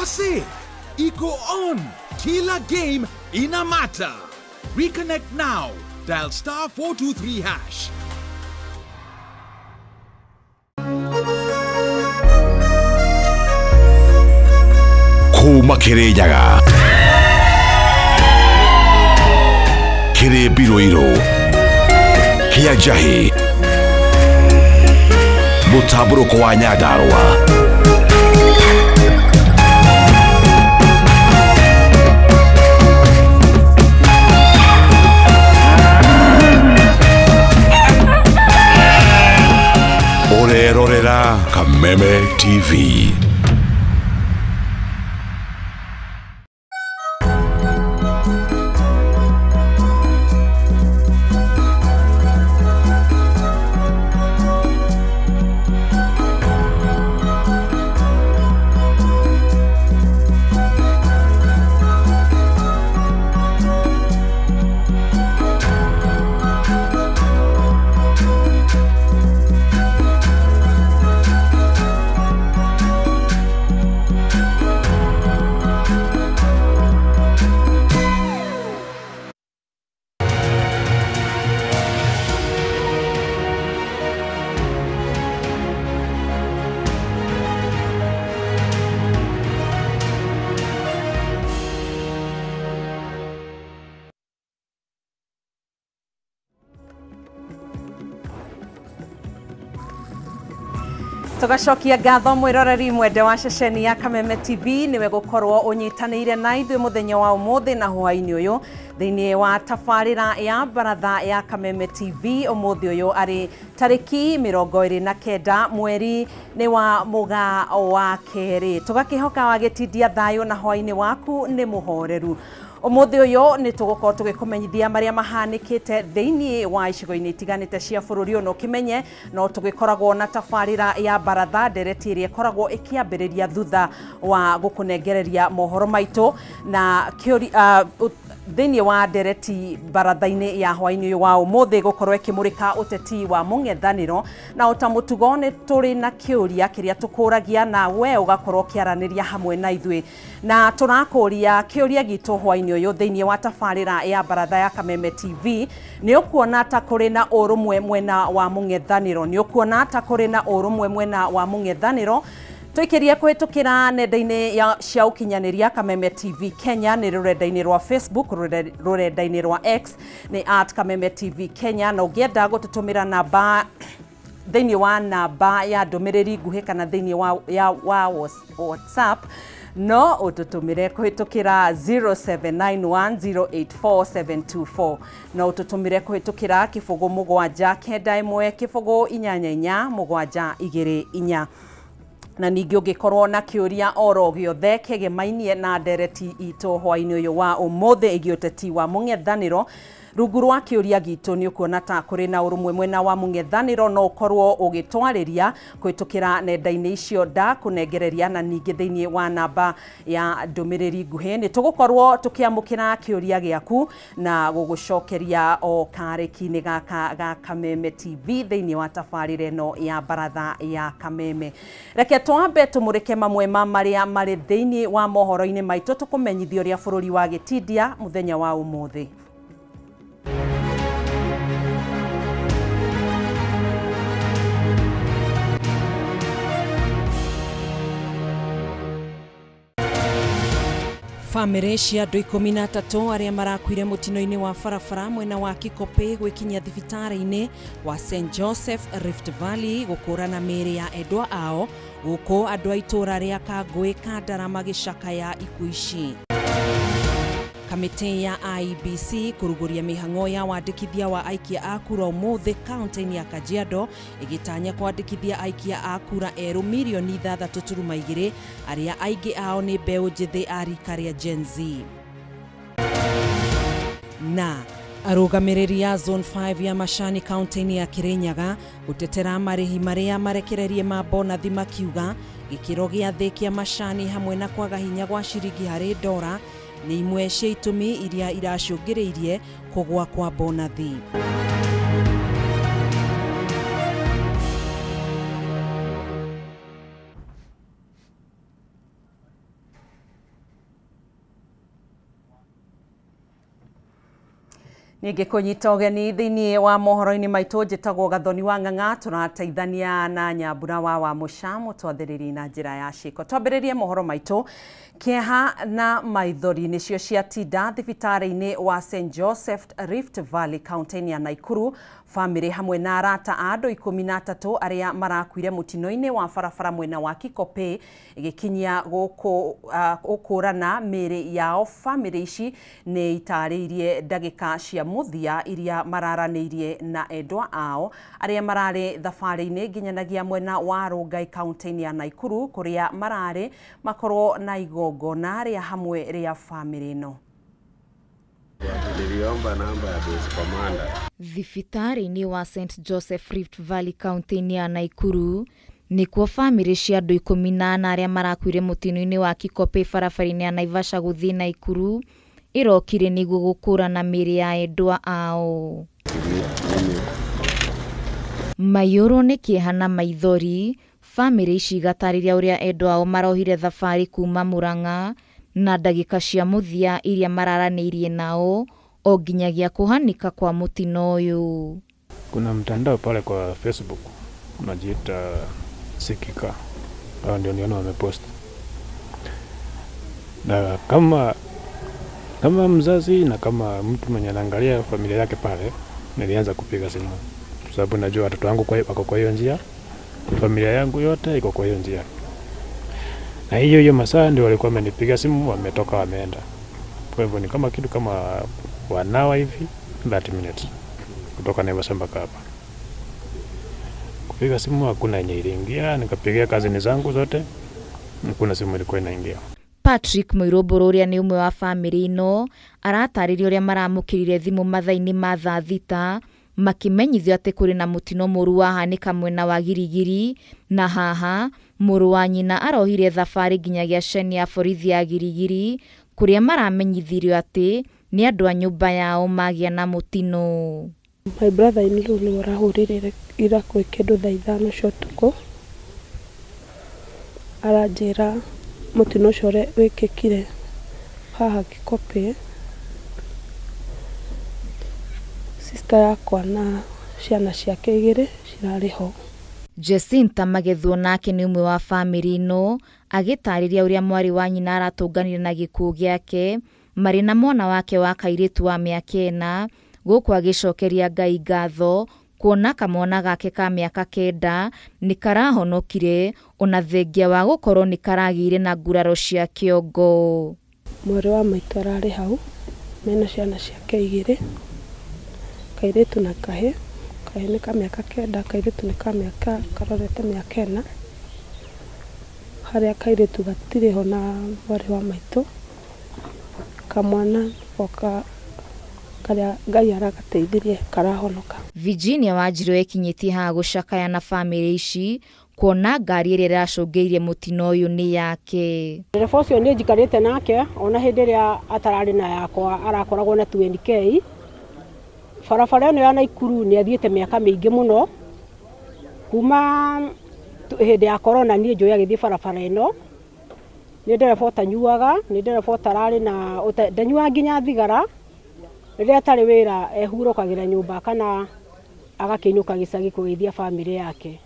Ase, iko on. Kila game inamata. Reconnect now. Dial star 423 hash. Kuma Kirinyaga Kiri Biroiro Kia Jahi Mũtambũrũko wa Nyandarũa. Ũrerorera Kameme TV. Tugacokia ngatho mwiroreri mwende wa ceceni ya Kameme TV niwe gukorwo unyitanire na ithuĩ muthenya wa umuthi na hwaini uyu thiini wa tabarira ya baratha ya Kameme TV. Umuthi uyu ari tariki 29 mweri ni wa mugaa wa keri. Tugakihoka wagitindia thayo na hwaini waku ni muhoreru. Umuthi uyu ni tugukorwo tugikumenyithia maria mahanikite thiini wa icigo-ini itiganite cia bururi uyu, no kimenye no tugikoragwo na tabarira ya baratha ndereti iria ikoragwo ikiambiriria thutha wa gukunengereria mohoro maitu na thiini wa ndereti baratha-ini ya hwaini uyu wa umuthi gukorwo ikimurika uteti wa mung'ethaniro. Na ota mutugo ni turi na kiuria kiria tukuragia na we ugakorwo ukiaraniria hamwe na ithuĩ, na turakuria kiuria gitu hwaini uyu thiini wa tabarira ya baratha ya Kameme TV. Ni ukuona ta kuri na urumwe mwena wa mung'ethaniro? Ni ukuona ta kuri na urumwe mwena wa mung'ethaniro? Tuikirie kuhitukira nenda-ini ya cia ukinyaniria Kameme TV Kenya ni rurenda-ini rwa Facebook, rurenda-ini rwa X ni at Kameme TV Kenya, na ungienda gututumira namba thiini wa namba ya ndumiriri nguhi kana thiini wa ya wa WhatsApp no ututumire kuhitukira 0791084724, no ututumire kuhitukira 0 7 9 1 0 8 8 7 2 4. Na ningĩ ũngĩkorwo na kĩũria oro gĩothe kĩgemainie na ndereti itũ hwainĩ ũyũ wa ũmũthĩ ĩgiĩ ũteti wa mũng'ethanĩro, rungu rwa kĩũria gitũ nĩ ũkuona ta kũrĩ na ũrũmwe mwena wa mũng'ethanĩro, no ũkorwo ũgĩtwarĩria kũhĩtũkĩra nenda-inĩ icio ndakũnengereria, na ningĩ thĩinĩ wa namba ya ndũmĩrĩri nguhĩ nĩ tũgũkorwo tũkĩamũkĩra kĩũria gĩaku na gũgũcokeria o karĩki-inĩ gaka ga Kameme TV thĩinĩ wa tabarĩra ĩno ya baratha ya Kameme. Reke twambe tũmũrĩke mamwe ma marĩa marĩ thĩinĩ wa mohoro-inĩ maitũ tũkũmenyithia ũrĩa bũrũri wa gĩtindia mũthenya wa ũmũthĩ. Bamĩrĩ cia andũ 13 arĩa marakuire mũtino-inĩ wa barabara mwena wa Kikopey gwĩkinyia thibitarĩ-inĩ wa St Joseph Rift Valley gũkũrana mĩĩrĩ ya endwa ao, gũkũ andũ a itũũra rĩa Kangũĩ Kandara magĩcakaya ikuũ ici. Kamĩtĩ ya IEBC kũrugũria mĩhang'o ya wandĩkithia wa aikia a kura ũmũthĩ kaunti-inĩ ya Kajiado ĩgĩtanya kwandĩkithia aikia a kura erũ mirioni 6.2 arĩa aingĩ ao nĩ mbeũ njĩthĩ a rika rĩa Gen Z. Na arũgamĩrĩri a Zone 5 ya Macani kaunti-inĩ ya Kirinyaga gũtetera marĩhi marĩa marekererie ma bonathi makiuga gĩkĩro gĩa thĩ kĩa macani hamwe na kwaga hinya gwa ciringi harĩ ndora nĩ imwe cia itũmi iria iracũngĩrĩirie kũgũa kwa bonathi. Ningĩ kũnyita ũgeni thĩinĩ wa mohoro-inĩ maitũ, njĩtagwo Gathoni wa Ng'ang'a, tũrateithania na Nyambura wa Wamũca mũtwathĩrĩri na njĩra ya ciĩko. Twambĩrĩrie mohoro maitũ. Kĩeha na maithori nĩcio ciatinda thibitarĩ-inĩ wa St Joseph Rift Valley kaunti-inĩ ya Naikuru, famĩlĩ hamwe na arata a andũ 13 arĩa marakuire mũtino-inĩ wa barabara mwena wa Kikopey ĩgĩkinyia gũkũ gũkũrana mĩĩrĩ yao. Famĩlĩ ici nĩ itarĩirie ndagĩka cia mũthia iria mararanĩirie na endwa ao arĩa mararĩ thabarĩ-inĩ nginyanagia mwena wa Rongai kaunti-inĩ ya Naikuru kũrĩa mararĩ makorwo na igongona rĩa hamwe rĩa famĩlĩ ĩno. Niliomba namba ya base commander. Thibitarĩ-inĩ wa St Joseph Rift Valley kaunti-inĩ ya Naikuru nĩkuo famĩlĩ cia andũ 14 arĩa marakuire mũtino-inĩ wa Kikopey barabara-inĩ ya Naivasha gũthiĩ Naikuru ĩrokire nĩguo gũkũrana mĩĩrĩ ya endwa ao. Maiyũrwo nĩ kĩeha na maithori, famĩlĩ ici igatarĩria ũrĩa endwa ao marohire thabarĩ kuma Murang'a na ndagĩka cia mũthia iria mararanĩirie nao o nginyagia kũhanĩka kwa mũtino ũyũ. Kuna mtandao pale kwa Facebook unajiita Sikika, hao ndio niona wamepost, na kama mzazi na kama mtu mwenye anaangalia familia yake pale, nilianza kupiga simu kwa sababu najua watoto wangu wako kwa hiyo njia, familia yangu yote iko kwa hiyo njia, na hiyo hiyo masaa ndio walikuwa wamenipiga simu, wametoka wameenda. Kwa hivyo ni kama kitu kama 1 hour hivi, 30 minutes kutoka Naivasha mpaka hapa. Kupiga simu hakuna yenye iliingia, nikapigia kazini zangu zote, hakuna simu ilikuwa inaingia. Patrick Mũirũmbũrũ ũrĩa nĩ ũmwe wa famĩlĩ ĩno aratarĩria ũrĩa maramũkĩrire thimũ mathaa-inĩ ma thaa 6 makĩmenyithio atĩ kũrĩ na mũtino mũru wahanĩka mwena wa Girigiri, na haha mũrũ wa nyina arohire thabarĩ nginyagia ceni ya borithi ya Girigiri kũrĩa maramenyithirio atĩ nĩ andũ a nyũmba yao magĩa na mũtino. My brother in law nĩwe ũrahũrĩire ira kwĩ kĩndũ thaa 5 cia ũtukũ, aranjĩra mũtino ũcio ũrĩa wĩkĩkire haha Kikopey, sister yakwa na ciana ciake igĩrĩ cirarĩ ho. Jacinta Magethwo nake nĩ ũmwe wa famĩlĩ ĩno agĩtarĩria ũrĩa mwarĩ wa nyina aratũnganire na gĩkuũ gĩake marĩ na mwana wake wa kairĩtu wa mĩaka 4, gũkũ agĩcokeria Ngai ngatho kuona kamwana gake ka mĩaka 9 nĩ karahonokire ona thengia wa gũkorwo nĩ karagĩire na nguraro cia kĩongo. Mwarĩ wa maitũ ararĩ hau mena ciana ciake igĩrĩ, kairĩtu na kahĩĩ. Kahĩĩ nĩ ka mĩaka 9, kairĩtu nĩ ka mĩaka karorete mĩaka 4, harĩa kairĩtu gatirĩ ho na mwarĩ wa maitũ. Kamwana nĩko karĩa Ngai aragateithirie karahonoka. Virginia Wanjiru ekinyĩtie haha gũcakaya na famĩlĩ ici kuona ngari ĩrĩa ĩracũngĩrĩirie mũtino ũyũ nĩ yake. Ndereba ũcio nĩ njikarĩte nake ona hĩndĩ ĩrĩa atararĩ na yakwa arakoragwo na 20K. Barabara ĩno ya Naikuru nĩ athiĩte mĩaka mĩingĩ mũno, kuma hĩndĩ ya corona niĩ njũĩ agĩthiĩ barabara ĩno. Nĩ ndereba ũtanyuaga, nĩ ndereba ũtararĩ na ndanyuaga nginya thigara. Rĩrĩa atarĩ wĩra ehurũkagĩra nyũmba kana agakĩinũka gĩcagi kũgeithia bamĩrĩ yake.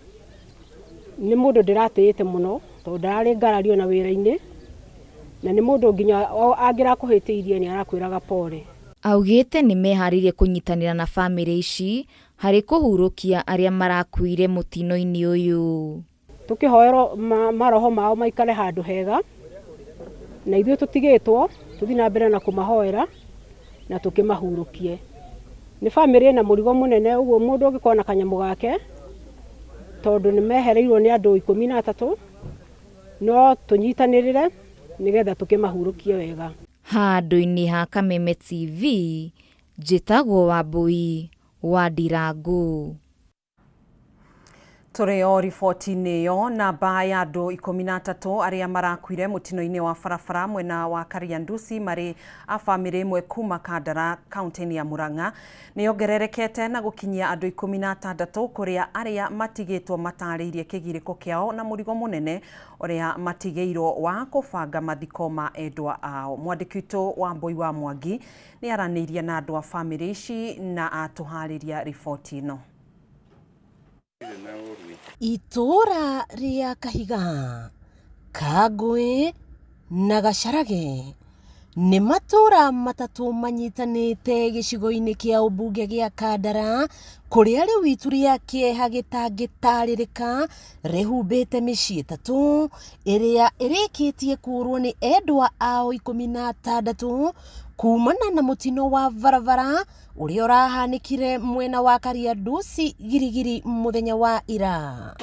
Nĩ mũndũ ndĩratĩĩte mũno tondũ ndararĩ ngarari ona wĩra-inĩ, na nĩ mũndũ nginya angĩrakũhĩtĩirie nĩ arakwĩraga pole. Augĩte nĩ meharĩirie kũnyitanĩra na famĩlĩ ici harĩ kũhurũkia arĩa marakuire mũtino-inĩ ũyũ. Tũkĩhoerwo maroho mao maikare handũ hega, na ithuĩ tũtigĩtwo tũthiĩ na mbere na kũmahoera na tũkĩmahurũkie. Nĩ bamĩrĩ ĩna mũrigo mũnene, ũguo mũndũ ũngĩkorwo na kanyamũ gake, tondũ nĩ mehereirwo nĩ andũ 13, no tũnyitanĩrĩre nĩgetha tũkĩmahurũkie wega. Handũ-inĩ ha Kameme TV, njĩtagwo Wambui wa Ndirangu. Tũrĩ o riboti-inĩ ĩyo, namba ya andũ 13 arĩa marakuire mũtino-inĩ wa barabara mwena wa Kariandusi marĩ a bamĩrĩ ĩmwe kuma Kandara kaunti-inĩ ya Murang'a nĩ yongererekete na gũkinyia andũ 16 kũrĩa arĩa matigĩtwo matarĩirie kĩgirĩko kĩao na mũrigo mũnene ũrĩa matigĩirwo wa kũbanga mathiko ma endwa ao. Mwandĩki witũ wa Mbui wa Mwangi nĩ aranĩirie na andũ a bamĩrĩ ici na atũharĩria riboti ĩno. Itũũra rĩa Kahiga, Kangũĩ na Gacarage nĩ matũũra matatũ manyitanĩte gĩcigo-inĩ kĩa ũmbunge gĩa Kandara kũrĩa rĩu itu rĩa kĩeha gĩtangĩtarĩrĩka rĩhumbĩte mĩciĩ ĩtatũ ĩrĩa ĩrĩkĩtie kũũrwo nĩ endwa ao 16 kumana na mũtino wa barabara ũrĩa ũrahanĩkire mwena wa Kariandusi Girigiri mũthenya wa ira.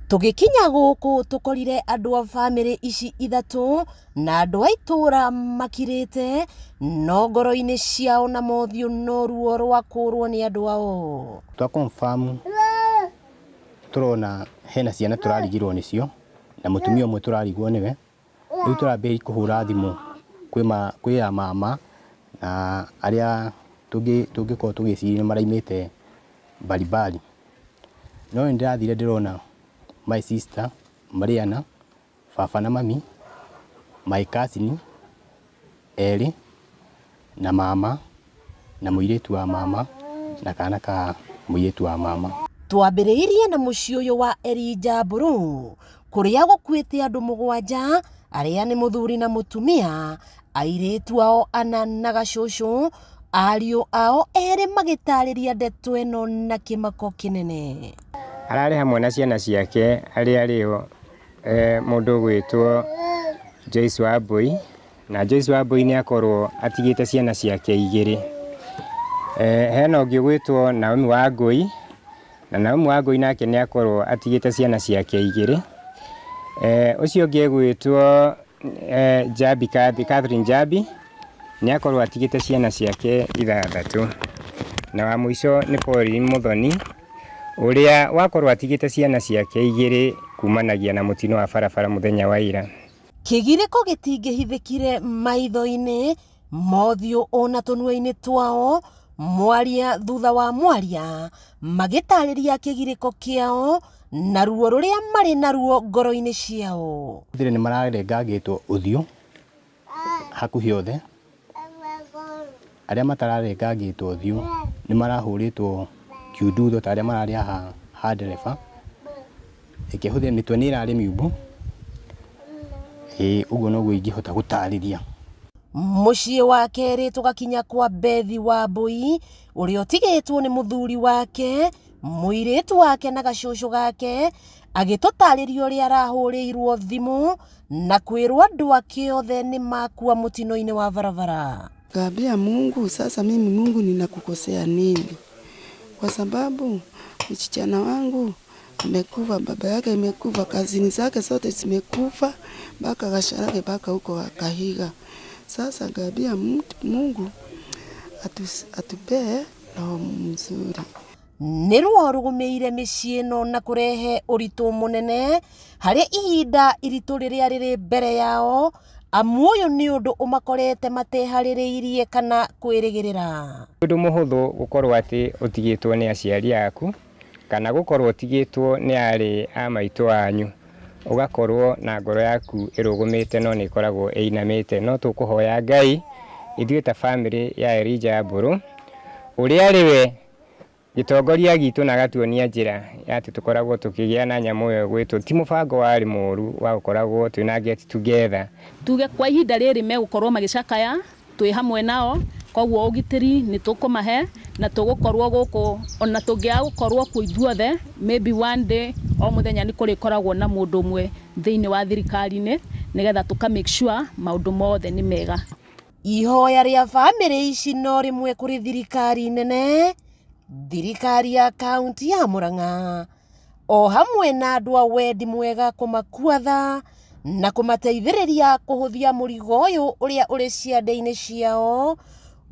Tũgĩkinya gũkũ tũkorire andũ a bamĩrĩ ici ithatũ na andũ a itũũra makirĩte no ngoro-inĩ ciao na mothiũ no ruo rwa kũũrwo nĩ andũ ao. Twa confirm tũrona hena ciana tũrarigirwo nĩcio na mũtumia ũmwe tũrarigwo nĩwe. Rĩu tũrambĩrĩria kũhũra thimũ kwĩ ya mama na arĩa tũngĩkorwo tũgĩciria nĩ maraimĩte mbalimbali. No nĩ ndĩrathire ndĩrona my sister Mariana, baba na mami, my cousin erĩ na mama na mũirĩtu wa mama na kana ka mũirĩtu wa mama. Twambĩrĩirie na mũciĩ ũyũ wa Elijah Mburu kũrĩa gũkuĩte andũ 7 arĩa nĩ mũthuri na mũtumia, airĩtu ao 4 na gacũcũ, ariũ ao 2 magĩtarĩria ndeto ĩno na kĩmako kĩnene. Ararĩ hamwe na ciana ciake arĩa arĩo mũndũ ũgwĩtwo Joyce Wambui, na Joyce Wambui nĩ akorwo atigĩte ciana ciake 2. Hena ũngĩ ũgwĩtwo Naomi Wangui, na Naomi Wangui nake nĩ akorwo atigĩte ciana ciake 2. Ũcio ũngĩ ũgwĩtwo Jabi Catherine Jabi nĩ akorwo atigĩte ciana ciake 6, na wa mũico nĩ Pauline Muthoni ũrĩa wakorwo atigĩte ciana ciake 2 kumanagia na mũtino wa barabara mũthenya wa ira. Kĩgirĩko gĩtingĩhithĩkire maitho-inĩ, mothiũ ona tũnua-inĩ twao, mwaria thutha wa mwaria magĩtarĩria kĩgirĩko kĩao na ruo rũrĩa marĩ naruo ngoro-inĩ ciao. Thire nĩ mararengangĩtwo ũthiũ hakuhĩ othe, arĩa matararengangĩtwo ũthiũ nĩ marahũrĩtwo kiundutho ta arĩa mararĩ ha ndereba, ĩkĩhũthĩra mĩtwe nĩ ĩrarĩ miumbo. Ũguo noguo ingĩhota gũtarĩria. Mũciĩ wa kerĩ tũgakinya kwa Bethi Wambui ũrĩa ũtigĩtwo nĩ mũthuri wake, mũirĩtu wake na gacũcũ gake, agĩtũtarĩria ũrĩa arahũrĩirwo thimũ na kwĩrwo andũ ake othe nĩ makua mũtino-inĩ wa barabara. Kaambia Mungu, sasa mimi Mungu ninakukosea nini? Kwa sababu msichana wangu amekufa, baba yake imekufa, kazini zake zote zimekufa, mpaka Gasharage mpaka huko Kahiga. Sasa kaambia Mungu atupee roho mzuri. Nĩ ruo rũgũmĩire mĩciĩ ĩno na kũrehe ũritũ mũnene harĩ ihinda iritũ rĩrĩa rĩrĩ mbere yao, amu ũyũ nĩ ũndũ ũmakorete mateharĩrĩirie kana kwĩrĩgĩrĩra. Ũndũ mũhũthũ gũkorwo atĩ ũtigĩtwo nĩ aciari aku kana gũkorwo ũtigĩtwo nĩ arĩ a maitũ anyu, ũgakorwo na ngoro yaku ĩrũgũmĩte no nĩ ĩkoragwo ĩinamĩte. No tũkũhoya Ngai ithuĩ ta bamĩrĩ ya Elijah Mburu ũrĩa arĩ we gĩtongoria gitũ na agatuonia njĩra ya atĩ tũkoragwo tũkĩgĩa na nyamũ ĩyo gwĩtwo ti mũbango warĩ mũru wa gũkoragwo twĩna get together. Tuge kwa ihinda rĩrĩ megũkorwo magĩcakaya twĩ hamwe nao, koguo ũgitĩri nĩ tũkũmahe na tũgũkorwo gũkũ ona tũngĩaga gũkorwo kuo ithuothe, maybe one day o mũthenya nĩ kũrĩkoragwo na mũndũ ũmwe thĩinĩ wa thirikari-inĩ nĩgetha tũka make sure maũndũ mothe nĩ mega. Ihoya rĩa bamĩrĩ ici no rĩmwe kũrĩ thirikari nene, thirikari ya kaunti ya Murang'a o hamwe na andũ a wendi mwega kũmakua tha na kũmateithĩrĩria kũhũthia mũrigo ũyũ ũrĩa ũrĩ ciande-inĩ ciao,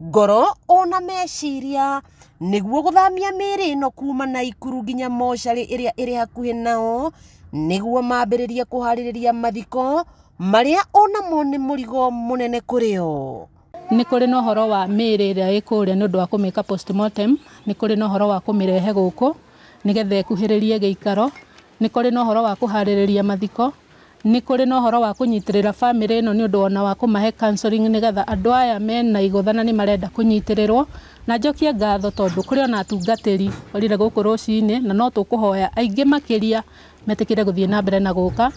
Ngoro ona meciria nĩguo gũthamia mĩĩrĩ ĩno kuma Naikuru nginya mocarĩ ĩrĩa ĩrĩ hakuhĩ nao nĩguo mambĩrĩrie kũharĩrĩria mathiko marĩa onamo nĩ mũrigo mũnene kũrĩ o. Nĩ kũrĩ na ũhoro wa mĩĩrĩ ĩrĩa ĩ kũrĩa nĩ ũndũ wa kũmĩka postmortem, nĩ kũrĩ na ũhoro wa kũmĩrehe gũkũ nĩgetha ĩkuhĩrĩrie gĩikaro, nĩ kũrĩ na ũhoro wa kũharĩrĩria mathiko, nĩ kũrĩ na ũhoro wa kũnyitĩrĩra bamĩrĩ ĩno nĩ ũndũ ona wa kũmahe counseling nĩgetha andũ aya mena igũtha na nĩ marenda kũnyitĩrĩrwo. Na njokie ngatho tondũ kũrĩ ona atungatĩri orire gũkũ rũcinĩ na no tũkũhoya aingĩ makĩria metĩkĩre gũthiĩ na mbere na gũka.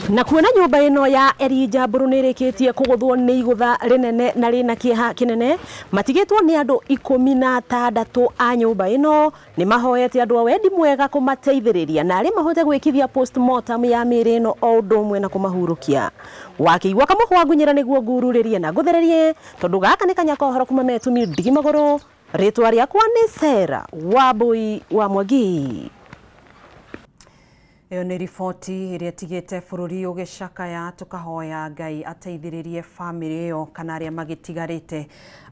Na kuona nyũmba ĩno ya Elijah Mbũrũ nĩ ĩrĩkĩtie kũgũthwo nĩ igũtha rĩnene na rĩna kĩeha kĩnene, matigĩtwo nĩ andũ 16 a nyũmba ĩno nĩ mahoete andũ a wendi mwega kũmateithĩrĩria na arĩa mahote gwĩkithia postmortem ya mĩĩrĩ ĩno o ũndũ ũmwe na kũmahurũkia. Wakĩigua kamũhwa ngunyĩra nĩguo ngururĩrie na ngũthererie tondũ gaka nĩ kanya ka ũhoro kuma Metumi ndigi magũrũ. Rĩtwa rĩakwa nĩ Sarah Wambui wa Mwangi. Ĩyo nĩ riboti ĩrĩa ĩtigĩte bũrũri ũgĩcakaya, tũkahoya Ngai ateithĩrĩrie bamĩrĩ ĩyo kana arĩa magĩtigarĩte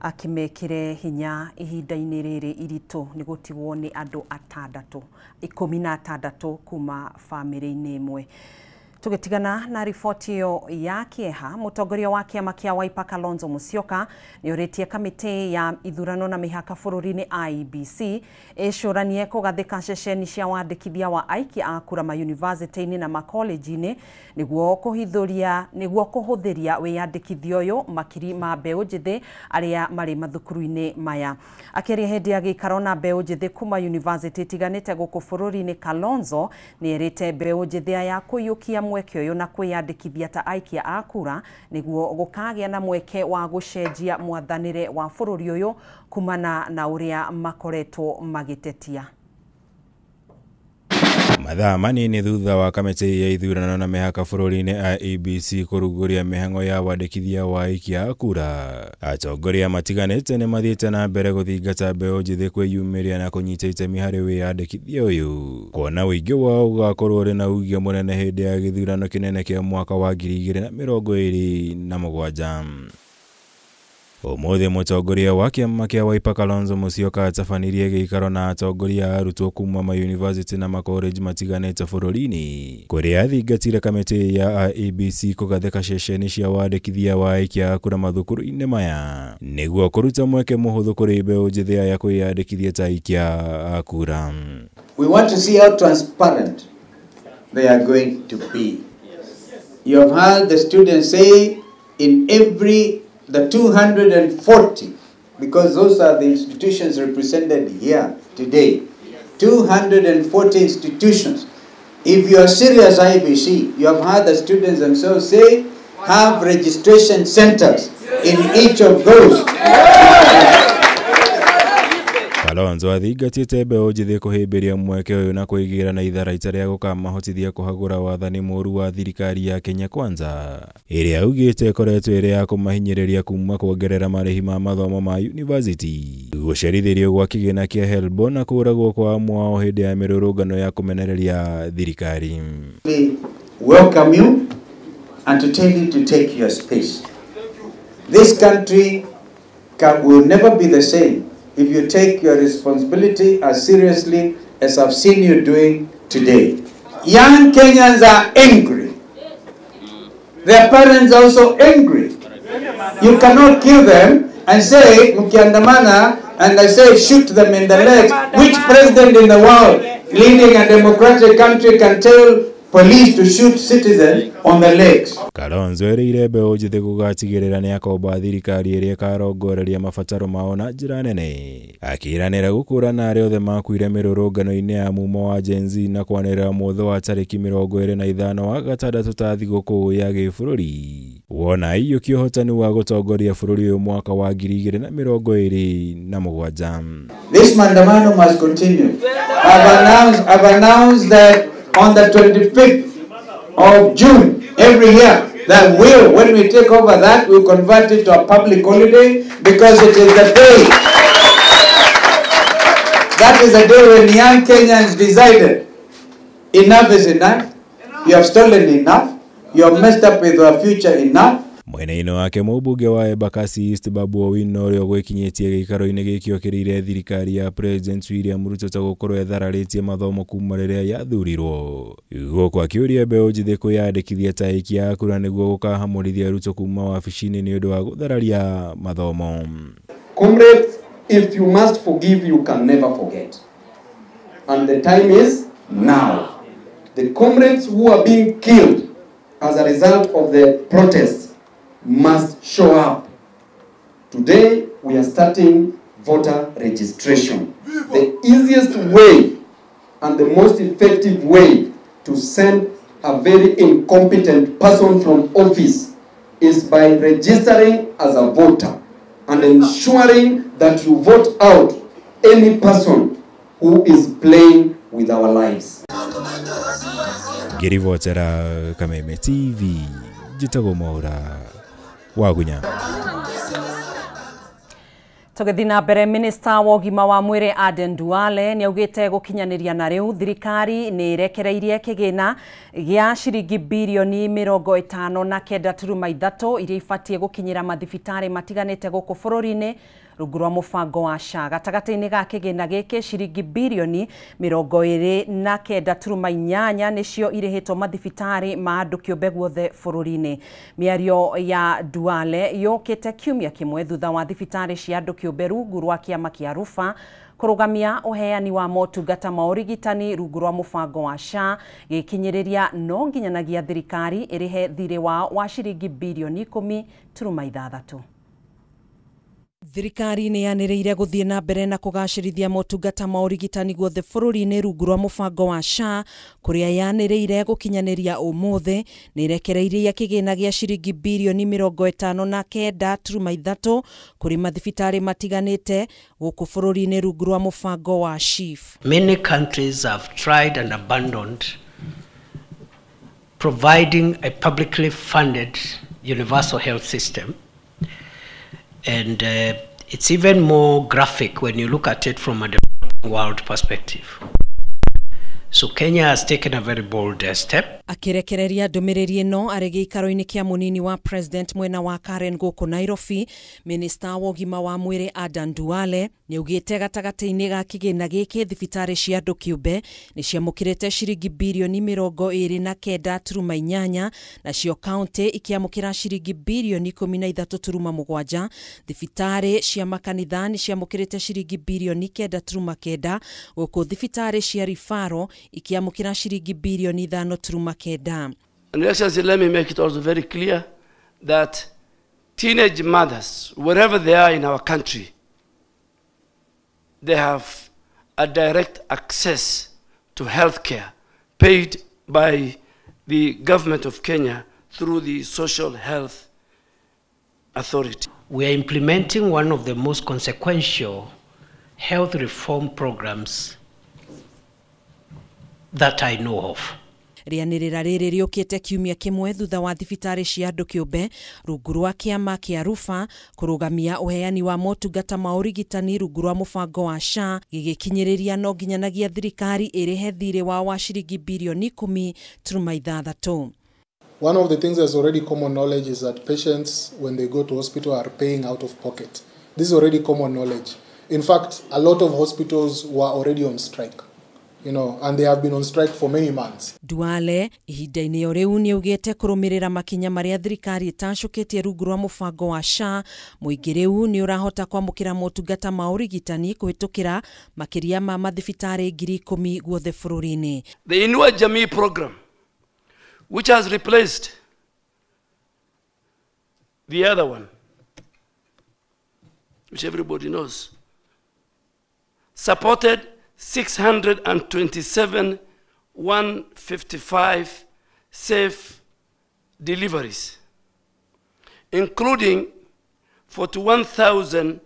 akĩmekĩre hinya ihinda-inĩ rĩrĩ iritũ nĩ gũtigwo nĩ andũ 16 kuma bamĩrĩ-inĩ ĩmwe. Tũgĩtigana na riboti ĩyo ya kĩeha, mũtongoria wa kĩama kĩa Wiper Kalonzo Musyoka nĩ orĩtie kamĩtĩ ya ithurano na mĩhaka bũrũri-inĩ IEBC ĩcũranie kũgathĩka ceceni cia wandĩkithia wa aikia a kura mayunivasĩtĩ-inĩ na makolenji-inĩ nĩguo kũhũthĩria wĩyandĩkithia ũyũ makiri ma mbeũ njĩthĩ arĩa marĩ mathukuru-inĩ maya. Akĩaria hĩndĩ ya gĩikaro na mbeũ njĩthĩ kuma yunivasĩtĩ itiganĩte gũkũ bũrũri-inĩ, Kalonzo nĩ erĩte mbeũ njĩthĩ aya kũiyũkia mweke ũyũ na kwĩyandĩkithia ta aikia a kura nĩguo gũkagĩa na mweke wa gũcenjia mwathanĩre wa bũrũri ũyũ kumana na ũrĩa makoretwo magĩtetia. Mathaa manini thutha wa kamĩtĩ ya ithurano na mĩhaka bũrũri-inĩ IEBC kũrugũria mĩhang'o ya wandĩkithia wa aikia a kura, atongoria matiganĩte nĩ mathiĩte na mbere gũthingata mbeũ njĩthĩ kwĩyumĩria na kũnyita itemi harĩ wĩyandĩkithia ũyũ, kuona ũingĩ wao ũgakorwo ũrĩ na ugio mũnene hĩndĩ ya gĩthurano kĩnene kĩa mwaka wa 2027. Ũmũthĩ mũtongoria wa kĩama kĩa Wiper Kalonzo Musyoka atabanirie gĩikaro na atongoria a arutwo kuma mayunivasĩtĩ na makolenji matiganĩte bũrũri-inĩ, kũrĩa athingatire kamĩtĩ ya IEBC kũgathĩka ceceni cia wandĩkithia wa aikia a kura mathukuru-inĩ maya nĩguo kũruta mweke mũhũthũ kũrĩ mbeũ njĩthĩ aya kwĩyandĩkithia ta aikia a kura. We want to see how transparent they are going to be. You have heard the students say in every the 240, because those are the institutions represented here today, 240 institutions. If you are serious IEBC, you have heard the students themselves say, have registration centers in each of those. Kalonzo athingatĩte mbeũ njĩthĩ kũhĩmbĩria mweke ũyũ na kwĩgĩra na itharaita rĩa gũkamahotithia kũhagũra wathani mũũru wa thirikari ya Kenya Kwanza ĩrĩa augĩte ĩkoretwo ĩrĩ ya kũmahinyĩrĩria kuma kuongerera marĩhi ma mathomo ma yunivasĩtĩ, gũcerithĩrio gwa kĩgĩna kĩa HELB na kũũragwo kwa amwe ao hĩndĩ ya mĩrũrũngano ya kũmenereria thirikari. We welcome you and to tell you to take your space. This country will never be the same if you take your responsibility as seriously as I've seen you doing today. Young Kenyans are angry. Their parents are also angry. You cannot kill them and say, Mukiandamana, and I say shoot them in the legs. Which president in the world leading a democratic country can tell police to shoot citizens on the legs? Kalonzo erĩire mbeũ njĩthĩ gũgatigĩrĩra nĩakomba thirikari ĩrĩa ĩkarongoreria mabataro mao na njĩra nene, akĩĩranĩra gũkũrana arĩa othe makuire mĩrũrũngano-inĩ ya mumo wa Gen Z na kwanĩrĩra mũthĩ wa tarĩki 25 wa gatandatũ ta thigũkũ ya gĩbũrũri wona aiyũkia ũhotani wa gũtongoria bũrũri ũyũ mwaka wa 2027. This maandamano must continue. I've announced that on the 25th of June every year, that will, when we take over that, we'll convert it to a public holiday, because it is the day. That is the day when young Kenyans decided, enough is enough, you have stolen enough, you have messed up with our future enough. Mwena-inĩ wake mũmbunge wa Embakasi East Babu Owino ũrĩa ũgwĩkinyĩtie gĩikaro-inĩ gĩkĩ okĩrĩire thirikari ya President William Ruto ta gũkorwo ĩthararĩtie mathomo kuma rĩrĩa yathurirwo. Gũkũ akĩũria mbeũ njĩthĩ kwĩyandĩkithia ta aikia a kura nĩguo gũkahamũrithia Ruto kuma wabici-inĩ nĩ ũndũ wa gũthararia mathomo. Comrades, if you must forgive, you can never forget. And the time is now. The comrades who are being killed as a result of the protests must show up. Today, we are starting voter registration. The easiest way and the most effective way to send a very incompetent person from office is by registering as a voter and ensuring that you vote out any person who is playing with our lives. Ngĩribotera Kameme TV, njĩtagwo Mwaura Wagunya. Tũgĩthiĩ na mbere, minista wa ũgima wa mwĩrĩ Aden Duale nĩaugĩte gũkinyanĩria na rĩu thirikari nĩ ĩrekereirie kĩgĩna gĩa ciringi birioni 59.3 iria ibatiĩ gũkinyĩra mathibitarĩ matiganĩte gũkũ bũrũri-inĩ rungu rwa mũbango wa SHA. Gatagatĩ-inĩ ga kĩgĩna gĩkĩ ciringi birioni 29.8 nĩcio irĩhĩtwo mathibitarĩ ma andũ kĩũmbe guothe bũrũri-inĩ. Mĩario ya Duale yũkĩte kiumia kĩmwe thutha wa thibitarĩ cia andũ kĩũmbe rungu rwa kĩama kĩa Rufa kũrũgamia ũheani wa motungata ma ũrigitani rungu rwa mũbango wa SHA gĩkinyĩrĩria no nginyanagia thirikari ĩrĩhe thirĩ wao wa ciringi birioni 10.6. Thirikari nĩ yanĩrĩire gũthiĩ na mbere na kũgacĩrithia motungata ma ũrigitani guothe bũrũri-inĩ rungu rwa mũbango wa SHA kũrĩa yanĩrĩire gũkinyanĩria ũmũthĩ nĩ ĩrekereirie kĩgĩna gĩa ciringi birioni 59.3 kũrĩ mathibitarĩ matiganĩte gũkũ bũrũri-inĩ rungu rwa mũbango wa SHIF. Many countries have tried and abandoned providing a publicly funded universal health system. And it's even more graphic when you look at it from a developing world perspective. So Kenya has taken a very bold step. Akirekereria ndũmĩrĩri ĩno arĩ gĩikaro-inĩ kĩa mũnini wa president mwena wa Karen gũkũ Nairobi, minista wa ũgima wa mwĩrĩ Adan Duale nĩaugĩte gatagatĩ-inĩ ga kĩgĩna gĩkĩ thibitarĩ cia andũ kĩũmbe nĩ ciamũkĩrĩte ciringi birioni 29.8 nacio kaunti ikĩamũkĩra ciringi birioni 13.7. Thibitarĩ cia makanitha nĩ ciamũkĩrĩte ciringi birioni 9.9 gũkũ thibitarĩ cia rifaro ikiamũkĩra ciringi birioni 5.9. And Your Excellency, let me make it also very clear that teenage mothers, wherever they are in our country, they have a direct access to health care paid by the government of Kenya through the Social Health Authority. We are implementing one of the most consequential health reform programs that I know of. Rĩanĩrĩra rĩrĩ rĩũkĩte kiumia kĩmwe thutha wa thibitarĩ cia andũ kĩũmbe rungu rwa kĩama kĩa Rufa kũrũgamia ũheani wa motungata ma ũrigitani rungu rwa mũbango wa SHA gĩgĩkinyĩrĩria no nginyanagia thirikari ĩrĩhe thirĩ wao wa ciringi birioni 10.6. One of the things that's already common knowledge is that patients, when they go to hospital, are paying out of pocket. This is already common knowledge. In fact, a lot of hospitals were already on strike. You know, and they have been on strike for many months. Duale ihinda-inĩ o rĩu nĩaugĩte kũrũmĩrĩra makinya marĩa thirikari ĩtacũkĩtie rungu rwa mũbango wa SHA mũingĩ rĩu nĩ ũrahota kwamũkĩra motungata ma ũrigitani kũhĩtũkĩra makĩria ma mathibitarĩ 10,000 guothe bũrũri-inĩ. The Inua Jamii program, which has replaced the other one, which everybody knows, supported 627,155 safe deliveries, including 41,000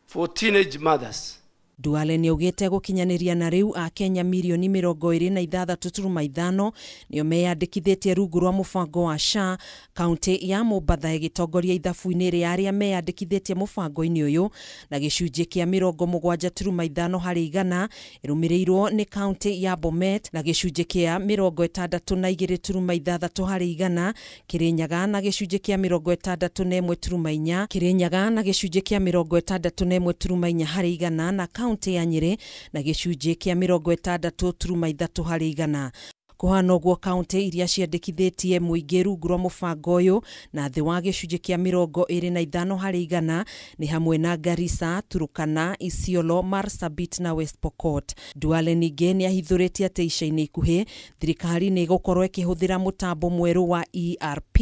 for teenage mothers. Duale nĩaugĩte gũkinyanĩria na rĩu Akenya mirioni 26.5 nĩo meyandĩkithĩtie rungu rwa mũbango wa SHA, kaunti ya Mombatha ĩgĩtongoria ithabu-inĩ rĩa arĩa meyandĩkithĩtie mũbango-inĩ ũyũ na gĩcunjĩ kĩa 75 harĩ igana, ĩrũmĩrĩirwo nĩ kaunti ya Bomet na gĩcunjĩ kĩa 62.6 harĩ igana, Kirinyaga na gĩcunjĩ kĩa 61.4, Kirinyaga na gĩcunjĩ kĩa 61.4 harĩ igana na kaunti ya Nyeri na gĩcunjĩ kĩa 63.3 harĩ igana. Kũhana ũguo kaunti iria ciandĩkithĩtie mũingĩ rungu rwa mũbango ũyũ na thĩ wa gĩcunjĩ kĩa 25 harĩ igana nĩ hamwe na Garissa, Turkana, Isiolo, Marsabit na West Pokot. Duale ningĩ nĩahithũrĩtie atĩ ica-inĩ ikuhĩ thirikari nĩ ĩgũkorwo ĩkĩhũthĩra mũtambo mwerũ wa ERP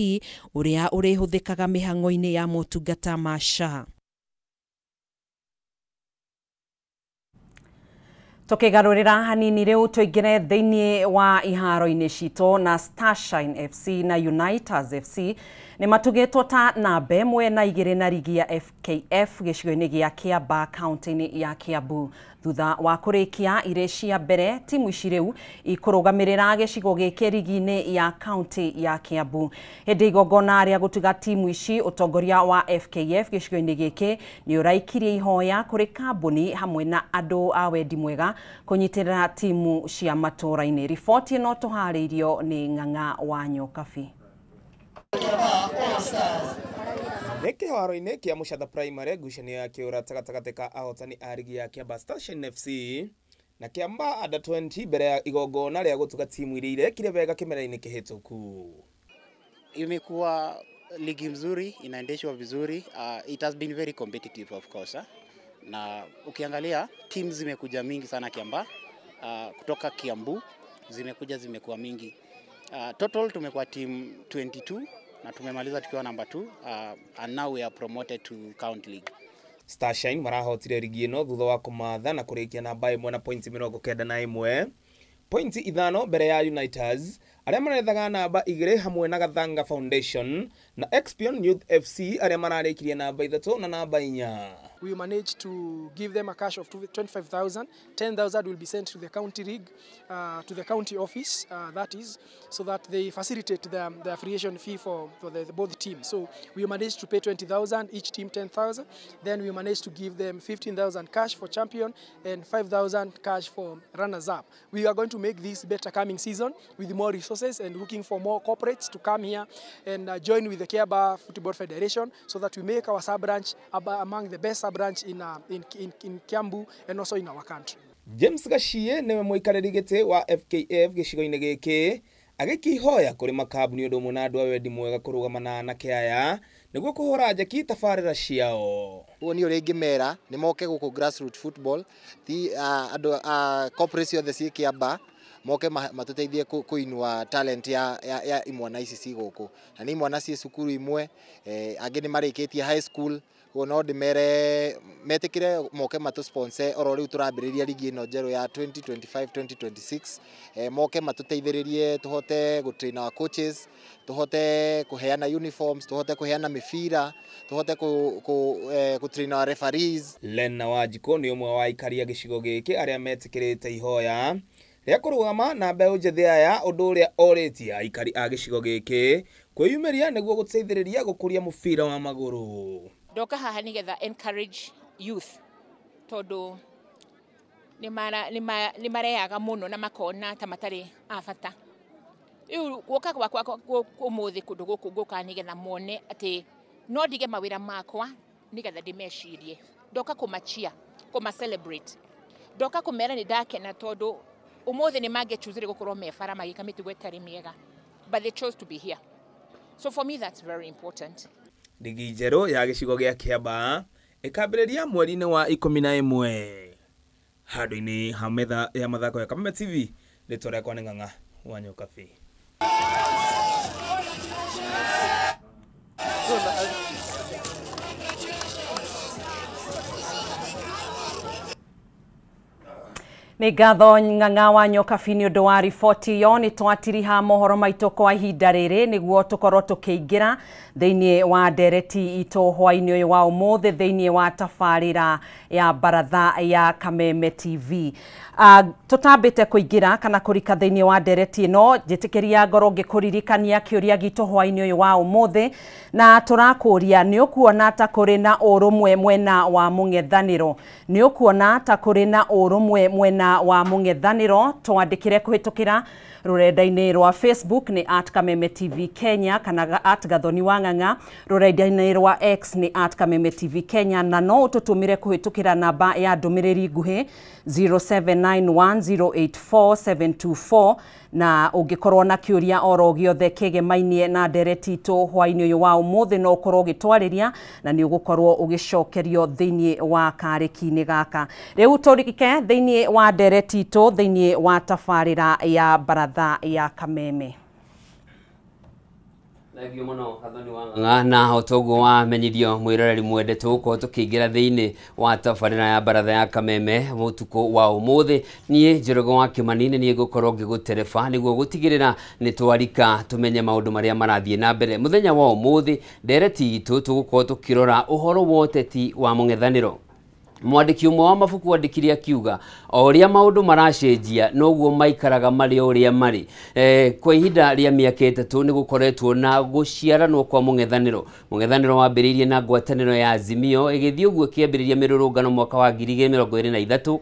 ũrĩa ũrĩhũthĩkaga mĩhang'o-inĩ ya motungata ma SHA. Tukigarurira hanini riu tuingire thiini wa iharo-ini citũ na Starshine FC na Uniters FC ni matugitwo ta namba 1 na 2 na rigi ya FKF gĩcigo-inĩ gĩa Kiambaa kaunti-inĩ ya Kiambu. Thutha wa kũrĩkia irĩ cia mbere timu ici rĩu ikũrũgamĩrĩra gĩcigo gĩkĩ rigi-inĩ ya kaunti ya Kiambu. Hĩndĩ igongona rĩa gũtuga timu ici ũtongoria wa FKF gĩcigo-inĩ gĩkĩ nĩ ũraikirie ihoya kũrĩ kambuni hamwe na andũ a wendi mwega kũnyitĩrĩra timu cia matũũra-inĩ. Riboti ĩno tũharĩirio nĩ Ng'ang'a wa Nyokabi. Nĩ kĩharo-inĩ kĩa Mũcatha Primary ngucanio ya kĩũrata gatagatĩ ka ahotani a rigi ya Kiambaa Starshine FC na Kiambaa Under 20 mbere ya igongona rĩa gũtuga timu iria irekire wega kĩmera-inĩ kĩhĩtũku. Imekuwa ligi mzuri, inaendeshwa vizuri. It has been very competitive of course. Na ukiangalia teams zimekuja mingi sana Kiambaa, kutoka Kiambu zimekuja, zimekuwa mingi. Total tumekuwa team 22 na tumemaliza tukiwa number 2, and now we are promoted to county league. Starshine marahotire rigi ĩno thutha wa kũmatha na kũrĩkia namba 1 na pointi 91, pointi 5 mbere ya Uniters arĩa marethaga namba 2 hamwe na Gathanga Foundation na Expion Youth FC arĩa mararĩkirie namba 3 na namba 4. We managed to give them a cash of 25,000. 10,000 will be sent to the county league, to the county office, that is, so that they facilitate the affiliation fee for the both teams. So we managed to pay 20,000, each team 10,000. Then we managed to give them 15,000 cash for champion and 5,000 cash for runners-up. We are going to make this better coming season with more resources and looking for more corporates to come here and join with the Kiambaa Football Federation so that we make our sub-branch among the best sub-branch in Kiambu and also in our country. James Gashie niwe mũikarĩri gĩtĩ wa FKF gĩcigo-inĩ gĩkĩ agĩkĩhoya kũrĩ makambuni ũndũ ũmwe na andũ a wendi mwega kũrũgama na anake aya nĩguo kũhũra njeki tabarĩra ciao. Ũguo nĩ ũrĩa ingĩmera nĩ moke gũkũ grassroots football ti andũ a corporate ciothe ciĩ Kiambaa moke matũteithie kũinua talent ya imwana ici ci gũkũ, na nĩ imwana ciĩ cukuru imwe, angĩ nĩ marĩkĩtie high school. Koguo no ndĩmere metĩkĩre moke matũ sponsor oro rĩu tũrambĩrĩria ligi ĩno njerũ ya 2025-2026, moke matũteithĩrĩrie tũhote gũ train our coaches, tũhote kũheana uniforms, tũhote kũheana mĩbira, tũhote kũ train our referees. Lena Wanjikũ nĩ ũmwe wa aikaria gĩcigo gĩkĩ arĩa metĩkĩrĩte ihoya rĩa kũrũgama na mbeũ njĩthĩ aya, ũndũ ũrĩa orĩtie aikari a gĩcigo gĩkĩ kwĩyumĩria nĩguo gũteithĩrĩria gũkũria mũbira wa magũrũ. Ndoka haha nĩgetha encourage youth tondũ nĩ mareaga mũno na makona ta matarĩ a bata. Rĩu guoka gwakwa ũmũthĩ kũndũ gũkũ ngũkaga nĩgetha mone atĩ no ndige mawĩra makwa nĩgetha ndĩmecirie. Ndoka kũmachia, kũma celebrate. Ndoka kũmera nĩ ndakena tondũ ũmũthĩ nĩ mangĩchusire gũkorwo me bara magĩka mĩtugo ĩtarĩ mĩega, but they chose to be here. So for me that's very important. Rigi njerũ ya gĩcigo gĩa Kiambaa ĩkambĩrĩria mweri-inĩ wa 11. Handũ-inĩ ha metha ya mathako ya Kameme TV, rĩtwa rĩakwa nĩ Ng'ang'a wa Nyokabi. Nĩ ngatho Ng'ang'a wa Nyokabi nĩ ũndũ wa riboti ĩyo. Nĩ twatiriha mohoro maitũ kwa ihinda rĩrĩ nĩguo tũkorwo tũkĩingĩra thĩinĩ wa ndereti itũ hwainĩ ũyũ wa ũmũthĩ thĩinĩ wa tabarĩra ya baratha ya Kameme TV. Tũtambĩte kũingĩra kana kũrika thĩinĩ wa ndereti ĩno, njĩtĩkĩria ngorwo ngĩkũririkania kĩũria gitũ hwainĩ ũyũ wa ũmũthĩ, na tũrakũria nĩ ũkuona ta kũrĩ na ũrũmwe mwena wa mũng'ethanĩro? Nĩ ũkuona ta kũrĩ na ũrũmwe mwena wa mũng'ethanĩro? Twandĩkĩre kũhĩtũkĩra rũrenda-inĩ rwa Facebook nĩ @Kameme TV Kenya kana @Gathoni wa Ng'ang'a, rũrenda-inĩ rwa X nĩ @Kameme TV Kenya, na no ũtũtũmĩre kũhĩtũkĩra namba ya ndũmĩrĩri nguhĩ 0791084724. Na ũngĩkorwo na kĩũria oro gĩothe kĩgemainie na ndereti itũ hwainĩ ũyũ wa ũmũthĩ, no ũkorwo ũgĩtwarĩria na nĩ ũgũkorwo ũgĩcokerio thĩinĩ wa karĩki-inĩ gaka. Rĩu tũrike thĩinĩ wa ndereti itũ thĩinĩ wa tabarĩra ya baratha ya Kameme. Thengio muno Gathoni wa Ng'ang'a, na o toguo wamenyithio mwiroreri mwende tũgũkorwo tũkĩingĩra thĩinĩ wa tabarĩra ya baratha ya Kameme mũtukũ wa ũmũthĩ. Niĩ Njoroge wa Kĩmani nĩ niĩ ngũkorwo ngĩgũtereba nĩguo gũtigĩrĩra nĩ twarika tũmenye maũndũ marĩa marathiĩ na mbere mũthenya wa ũmũthĩ. Ndereti itũ tũgũkorwo tũkĩrora ũhoro wa ũteti wa mũng'ethanĩro. Mwandĩki ũmwe wa mabuku andĩkire akiuga o ũrĩa maũndũ maracenjia noguo maikaraga marĩ o ũrĩa marĩ. Kwa ihinda rĩa mĩaka 3 nĩ gũkoretwo na gũciaranwo kwa mũng'ethanĩro. Mũng'ethanĩro wambĩrĩirie na ngwatanĩro ya Azimio ĩgĩthiĩ ũguo ĩkĩambĩrĩria mĩrũrũngano mwaka wa 2023.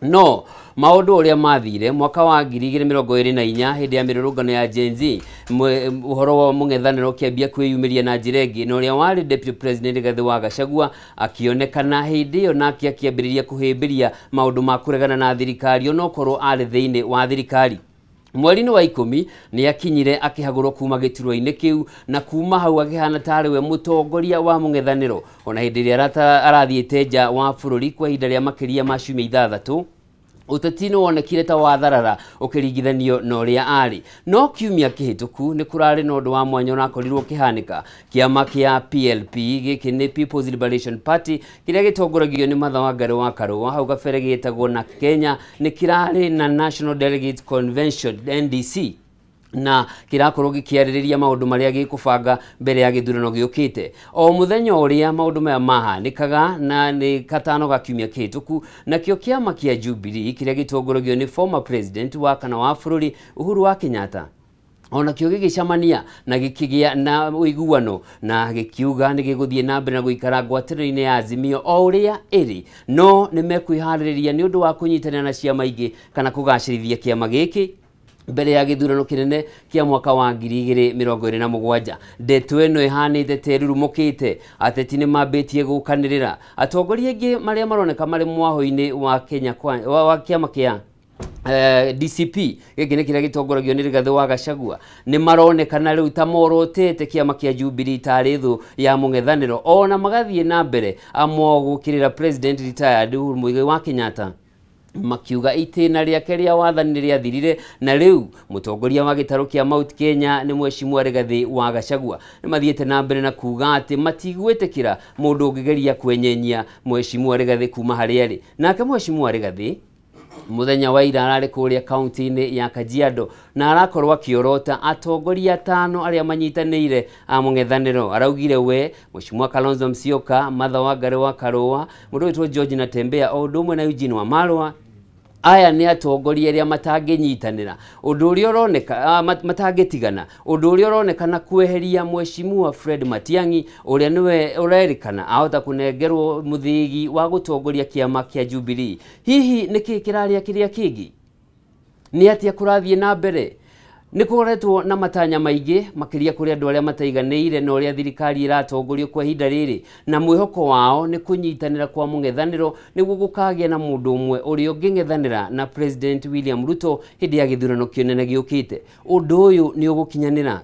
No maũndũ ũrĩa mathire mwaka wa 2024 hĩndĩ ya mĩrũrũngano ya Gen Z, ũhoro wa mũng'ethanĩro ũkĩambia kwĩyumĩria na njĩra ĩngĩ, na ũrĩa warĩ Deputy President Rigathĩ wa Gachagua akĩonekana hĩndĩ ĩyo nake akĩambĩrĩria kũhĩmbĩria maũndũ ma kũregana na thirikari onokorwo arĩ thĩinĩ wa thirikari. Mweri-inĩ wa 10 nĩ akinyire akĩhagũrwo kuma gĩturwa-inĩ kĩu, na kuma hau akĩhana tarĩ we mũtongoria wa mũng'ethanĩro ona hĩndĩ ĩrĩa arathiĩte nja wa bũrũri kwa ihinda rĩa makĩria ma ciumia 6. Ũteti nĩ wonekire ta watharara ũkĩringithanio na ũrĩa arĩ. No kiumia kĩhĩtũku nĩ kũrarĩ na ũndũ wa mwanya ũrakorirwo ũkĩhanĩka. Kĩama kĩa PLP, gĩkĩ nĩ People's Liberation Party, kĩrĩa gĩtongoragio nĩ Martha Wangari wa Karũa, hau kabere gĩtagwo na Kenya, nĩ kĩrarĩ na National Delegates Convention NDC, na kĩrakorwo gĩkĩarĩrĩria maũndũ marĩa gĩkũbanga mbere ya gĩthurano gĩũkĩte. O mũthenya ũrĩa maũndũ maya mahanĩkaga, na nĩ katano ga kiumia kĩhĩtũku, nakĩo kĩama kĩa Jubilee kĩrĩa gĩtongoragio nĩ former president wa kana wa bũrũri Uhuru wa Kenyatta, onakĩo gĩgĩcemania na gĩkĩgĩa na ũiguano na gĩkiuga nĩ gĩgũthiĩ na mbere na gũikara ngwatanĩro-inĩ ya Azimio o ũrĩa ĩrĩ, no nĩ mekwĩharĩrĩria nĩ ũndũ wa kũnyitanĩra na ciama ingĩ kana kũgacĩrithia kĩama gĩkĩ mbere ya gĩthurano kĩnene kĩa mwaka wa 2027. Ndeto ĩno ĩhanĩte ta ĩrurumũkĩte, ateti nĩ mambĩtie gũkanĩrĩra. Atongoria aingĩ marĩa maroneka marĩ mwaho-inĩ wa Kenya wa kĩama kĩa DCP, gĩkĩ nĩ kĩrĩa gĩtongoragio nĩ Rigathĩ wa Gachagua, nĩ maronekana rĩu ta morotete kĩama kĩa Jubilee tarĩ thũ ya mũng'ethanĩro, ona magathiĩ na mbere amwe gũkĩrĩra President retired Uhuru Muigai wa Kenyatta, makiuga itĩna rĩake rĩa wathani rĩathirire, na rĩu mũtongoria wa gĩtarũ kĩa Mount Kenya nĩ Mheshimiwa Rigathĩ wa Gachagua. Nĩ mathiĩte na mbere na kuga atĩ matigwĩtĩkĩra mũndũ ũngĩgeria kwenyenyia Mheshimiwa Rigathĩ kuma harĩa arĩ. Nake Mheshimiwa Rigathĩ mũthenya wa ira ararĩ kũrĩa kaunti-inĩ ya Kajiado na arakorwo akĩorota atongoria 5 arĩa manyitanĩire a mũng'ethanĩro. Araugire we Mheshimiwa Kalonzo Musyoka, Martha Wangari wa Karũa, mũndũ wĩtwo George Natembeya o ũndũ ũmwe na Eugene Wamalwa, aya nĩ atongoria arĩa matangĩnyitanĩra, ũndũ ũrĩa ũroneka matangĩtigana, ũndũ ũrĩa ũronekana kweheria Mheshimiwa Fred Matiang'i ũrĩa nĩwe ũrerĩkana ahota kũnengerwo mũthĩgi wa gũtongoria kĩama kĩa Jubilee. Hihi nĩkĩ kĩrarĩa kĩrĩa kĩngĩ? Nĩ atĩa kũrathiĩ na mbere? Nĩ kũkoretwo na matanya maingĩ makĩria kũrĩ andũ arĩa mataiganĩire na ũrĩa thirikari ĩratongorio kwa ihinda rĩrĩ, na mwĩhoko wao nĩ kũnyitanĩra kwa mũng'ethanĩro nĩguo gũkagĩa na mũndũ ũmwe ũrĩa ũngĩng'ethanĩra na President William Ruto hĩndĩ ya gĩthurano kĩnene gĩũkĩte. Ũndũ ũyũ nĩ ũgũkinyanĩra?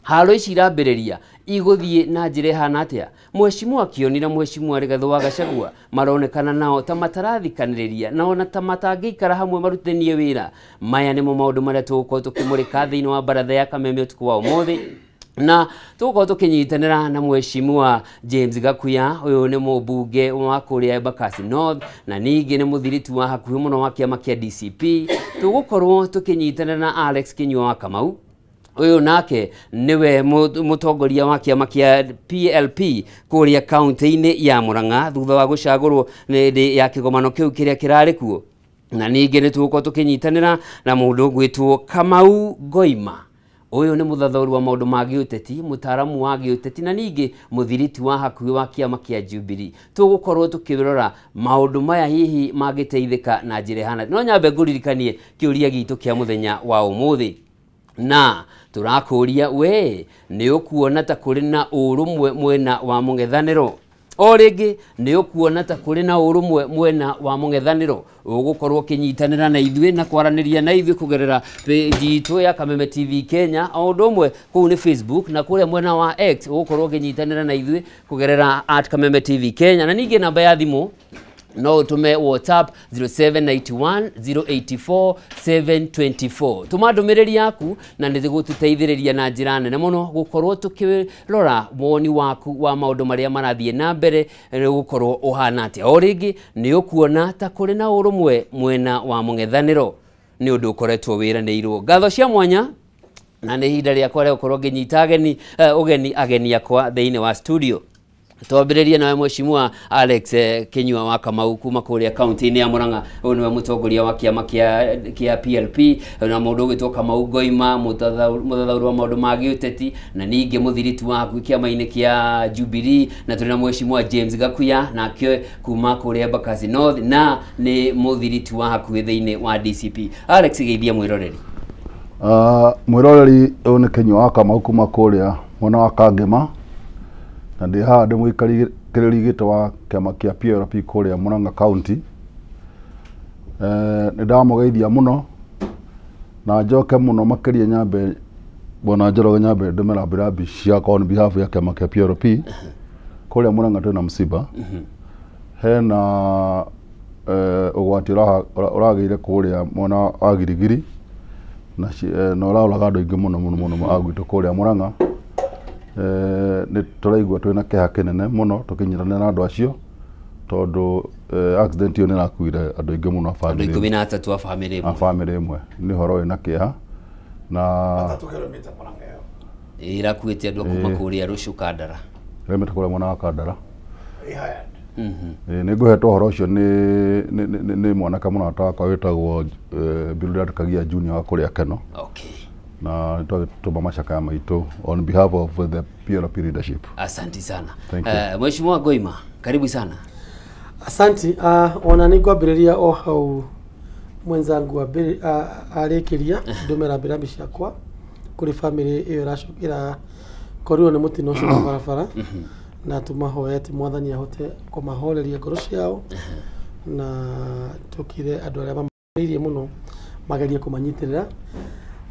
Haro ici irambĩrĩria igũthiĩ na njĩra ĩhana atĩa? Mheshimiwa Kioni na Mheshimiwa Rigathĩ wa Gachagua maronekana nao ta matarathikanĩrĩria na ona ta matangĩikara hamwe marutithanie wĩra. Maya nĩmo maũndũ marĩa tũgũkorwo tũkĩmũrĩka thĩinĩ wa baratha ya Kameme ũtukũ wa ũmũthĩ. Na tũgũkorwo tũkĩnyitanĩra na mheshimiwa James Gakuya, ũyũ nĩ mũmbunge wa kũrĩa Embakasi North na ningĩ nĩ mũthiritu wa hakuhĩ mũno wa kĩama kĩa DCP. Tũgũkorwo tũkĩnyitanĩra na Alex Kinyua wa Kamau, ũyũ nake nĩwe mũtongoria wa kĩama kĩa PLP kũrĩa kaunti-inĩ ya Murang'a thutha wa gũcagũrwo hĩndĩ ya kĩgomano kĩu kĩrĩa kĩrarĩ kuo. Na ningĩ nĩ tũgũkorwo tũkĩnyitanĩra na mũndũ ũgwĩtwo Kamau Ngoima, ũyũ nĩ mũthathaũri wa maũndũ ma gĩũteti, mũtaaramu wa gĩũteti na ningĩ mũthiriti wa hakuhĩ wa kĩama kĩa Jubilee. Tũgũkorwo tũkĩrora maũndũ maya hihi mangĩteithĩka na njĩra ĩhana. No nyambe ngũririkanie kĩũria gitũ kĩa mũthenya wa ũmũthĩ, na tũrakũria we nĩ ũkuona ta kũrĩ na ũrũmwe mwena wa mũng'ethanĩro? O rĩngĩ nĩ ũkuona ta kũrĩ na ũrũmwe mwena wa mũng'ethanĩro? Ũgũkorwo ũkĩnyitanĩra na ithuĩ na kwaranĩria na ithuĩ kũgerera page itũ ya Kameme TV Kenya, o ũndũ ũmwe kũu nĩ Facebook, na kũrĩa mwena wa X ũgũkorwo ũkĩnyitanĩra na ithuĩ kũgerera @Kameme TV Kenya, na ningĩ namba ya thimũ no ũtũme WhatsApp 0791 084 724. Tũma ndũmĩrĩri yaku na nĩ gũtũteithĩrĩria na njĩra nene mũno gũkorwo tũkĩrora woni waku wa maũndũ marĩa marathiĩ na mbere gũkorwo ũhana atĩa. O rĩngĩ nĩ ũkuona ta kũrĩ na ũrũmwe mwena wa mũng'ethanĩro? Nĩ ũndũ ũkoretwo wĩranĩirwo. Ngatho cia mwanya, na nĩ ihinda rĩakwa rĩa gũkorwo ngĩnyita ageni ũgeni ageni akwa thĩinĩ wa studio. Twambĩrĩrie nawe mheshimiwa Alex Kinyua wa Kamau kuma kũrĩa kaunti-inĩ ya Murang'a. Ũyũ nĩwe mũtongoria wa kĩama kĩa PLP, na mũndũ ũgwĩtwo Kamau Ngoima, mũthathaũri wa maũndũ ma gĩũteti na ningĩ mũthiritu wa hakuhĩ kĩama-inĩ kĩa Jubilee, na tũrĩ na mheshimiwa James Gakuya nake kuma kũrĩa Embakasi North na nĩ mũthiritu wa hakuhĩ thĩinĩ wa DCP. Alex, geithia mwĩroreri. Mwĩroreri, ũyũ nĩ Kinyua wa Kamau kuma kũrĩa mwena wa Kangema, na ndĩ haha ndĩ mũikarĩri gĩtĩ wa kĩama kĩa PLP kũrĩa Murang'a County. Nĩ ndamũgeithia mũno na njoke mũno makĩria nyambe bwana Njoroge nyambe ndũme rambirambi ciakwa on behalf ya kĩama kĩa PLP kũrĩa Murang'a. Twĩna msiba, hena ũgwati ũragĩire kũrĩa mwena wa Girigiri na ũraũraga andũ aingĩ mũno mũno mũno a gwitũ kũrĩa Murang'a. Nĩ tũraigua twĩna kĩeha kĩnene mũno tũkĩnyitanĩra na andũ acio tondũ accident ĩyo nĩ ĩrakuire andũ aingĩ mũno a Andũ bamĩrĩ 13 a bamĩrĩ a ĩmwe. Bamĩrĩ ĩmwe. Nĩ ũhoro wĩna kĩeha na Ĩrakuĩte andũ a kuma kũrĩa Rũciũ Kandara. Ĩraumĩte kũrĩa mwena wa Kandara. Nĩ ngũhetwo ũhoro ũcio nĩ mwanake mũrata wakwa wĩtagwo Bildad Kagia Junior wa kũrĩa Keno. Na nĩ twagĩtũma macakaya maitũ on behalf of the PLP leadership. Asanti sana. Thank you. Mheshimiwa Goima, karibu sana. Asanti. Ona nĩ ngwambĩrĩria o hau mwenzangu arĩkĩria, ndũme rambirambi ciakwa kũrĩ bamĩrĩ ĩyo ĩrakorirwo nĩ mũtino ũcio wa barabara, na tũmahoe atĩ Mwathani ahote kũmahoreria ngoro ciao, na tũkire andũ arĩa mamairie mũno magerie kũmanyitĩrĩra.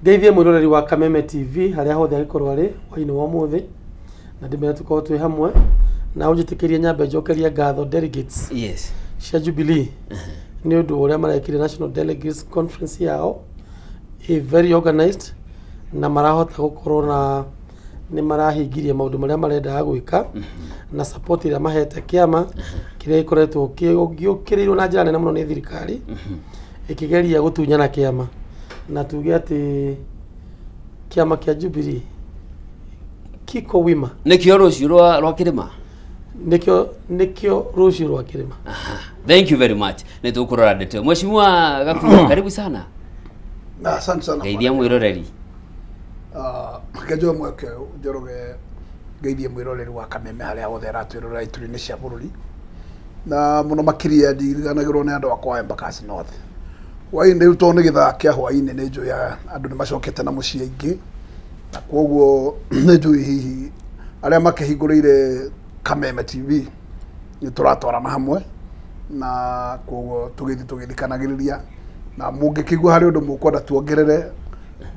Ngeithie mwĩroreri wa Kameme TV harĩa hothe angĩkorwo arĩ hwainĩ wa ũmũthĩ, na ndĩmere tũkorwo twĩ hamwe, na ũnjĩtĩkĩrie nyambe njokerie ngatho delegates cia Jubilee nĩ ũndũ wa ũrĩa marekire National Delegates Conference yao, ĩ very organized, na marahota gũkorwo na nĩ marahingirie maũndũ marĩa marendaga gwĩka, na support ĩrĩa mahete kĩama kĩrĩa gĩkoretwo gĩũkĩrĩirwo na njĩra nene mũno nĩ thirikari ĩkĩgeria gũtunyana kĩama, na tuge atĩ kĩama kĩa Jubilee kiko wima. Nĩkĩo rũciũ rwa kĩrĩma. Nĩkĩo rũciũ rwa kĩrĩma. Thank you very much. Nĩ tũkũrora ndeto. Mheshimiwa Gakuya, karibu sana. Na asante sana. Geithia mwĩroreri. Ngenjwo mweke Njoroge ngeithie mwĩroreri wa Kameme harĩa hothe aratwĩrorera ituri-inĩ cia bũrũri, na mũno makĩria ndiriganagĩrwo nĩ andũ akwa a Embakasi North. Hwainĩ rĩu tondũ nĩ gĩthaa kĩa hwainĩ, nĩ njũĩ andũ nĩ macokete na mũciĩ aingĩ, na koguo nĩ njũĩ hihi arĩa makĩhingũrĩire Kameme TV nĩ tũratwarana hamwe, na koguo tũgĩthiĩ tũgĩthikanagĩrĩria, na mũngĩkĩigua harĩ ũndũ mũkwenda tuongerere,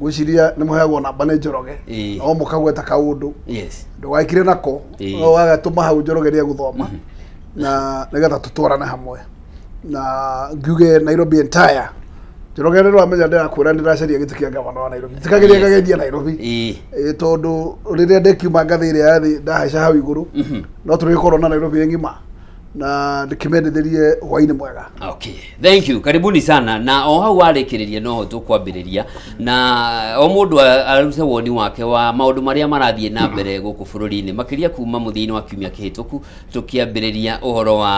ngwĩciria nĩ mũheagwo namba nĩ Njoroge, no mũkagweta kaũndũ ndũgaikire nako, no wagatũma hau Njoroge nĩ egũthoma, na nĩgetha tũtwarane hamwe, na ngiuge Nairobi entire Njoroge nĩ wamenya ndĩrakwĩra ndĩracaria gĩtĩ kĩa gavana wa Nairobi. Njĩkagĩria ngageithia Nairobi. Tondũ rĩrĩa ndekiuma ngathĩ ĩrĩa ya thĩ ndahaica hau igũrũ, no tũrĩgĩkorwo na Nairobi ĩ ng'ima na ndĩkĩmendithĩrie hwainĩ mwega. Okay, thank you. Karibuni sana. Na o hau warĩkĩrĩria noho tũkwambĩrĩria na o mũndũ arute woni wake wa maũndũ marĩa marathiĩ na mbere gũkũ bũrũri-inĩ, makĩria kuma mũthia-inĩ wa kiumia kĩhĩtũku tũkĩambĩrĩria ũhoro wa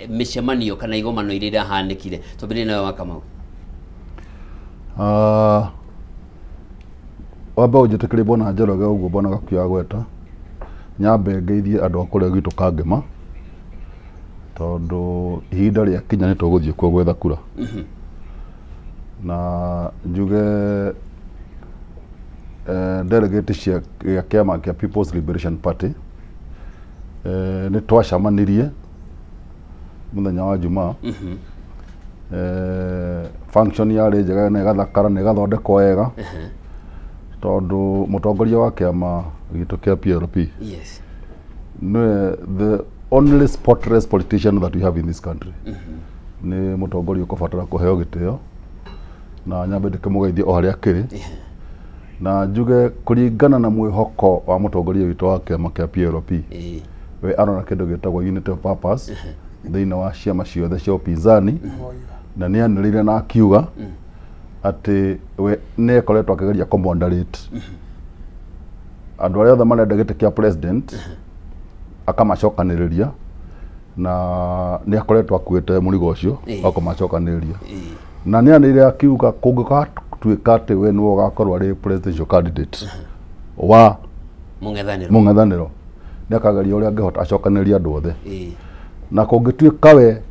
mĩcemanio kana igomano iria irahanĩkire. Twambĩrĩrie nawe wa Kamau. Wambe ũnjĩtĩkĩrie bwana Njoroge ũguo bwana Gakuya agweta, nyambe ngeithie andũ a kũrĩa gwitũ Kangema, tondũ ihinda rĩakinya nĩ tũgũthiĩ kuo gwetha kura. Na njuge delegate cia kĩama kĩa People's Liberation Party nĩ twacemanirie mũthenya wa Jumaa. Function yarĩ njega na ĩgathakara na ĩgathondekwo wega, tondũ mũtongoria wa kĩama gitũ kĩa PLP nĩwe the only spotless politician that we have in this country. Nĩ mũtongoria ũkũbatara kũheo gĩtĩo na nyambe ndĩkĩmũgeithie o harĩa akĩrĩ, na njuge kũringana na mwĩhoko wa mũtongoria witũ wa kĩama kĩa PLP, we arona kĩndũ gĩtagwo unity of purpose thĩinĩ wa ciama ciothe cia upinzani, na nĩ anĩrĩire na akiuga atĩ we nĩ ekoretwo akĩgeria kũmoderate andũ arĩa othe marenda gĩtĩ kĩa president, akamacokanĩrĩria, na nĩ akoretwo akuĩte mũrigo ũcio wa kũmacokanĩrĩria, na nĩ anĩrĩire akiuga kũngĩgatuĩka atĩ we nĩwe ũgakorwo arĩ presidential candidate wa mũng'ethanĩro, nĩ akageria ũrĩa angĩhota acokanĩrĩrie andũ othe, na kũngĩtuĩka we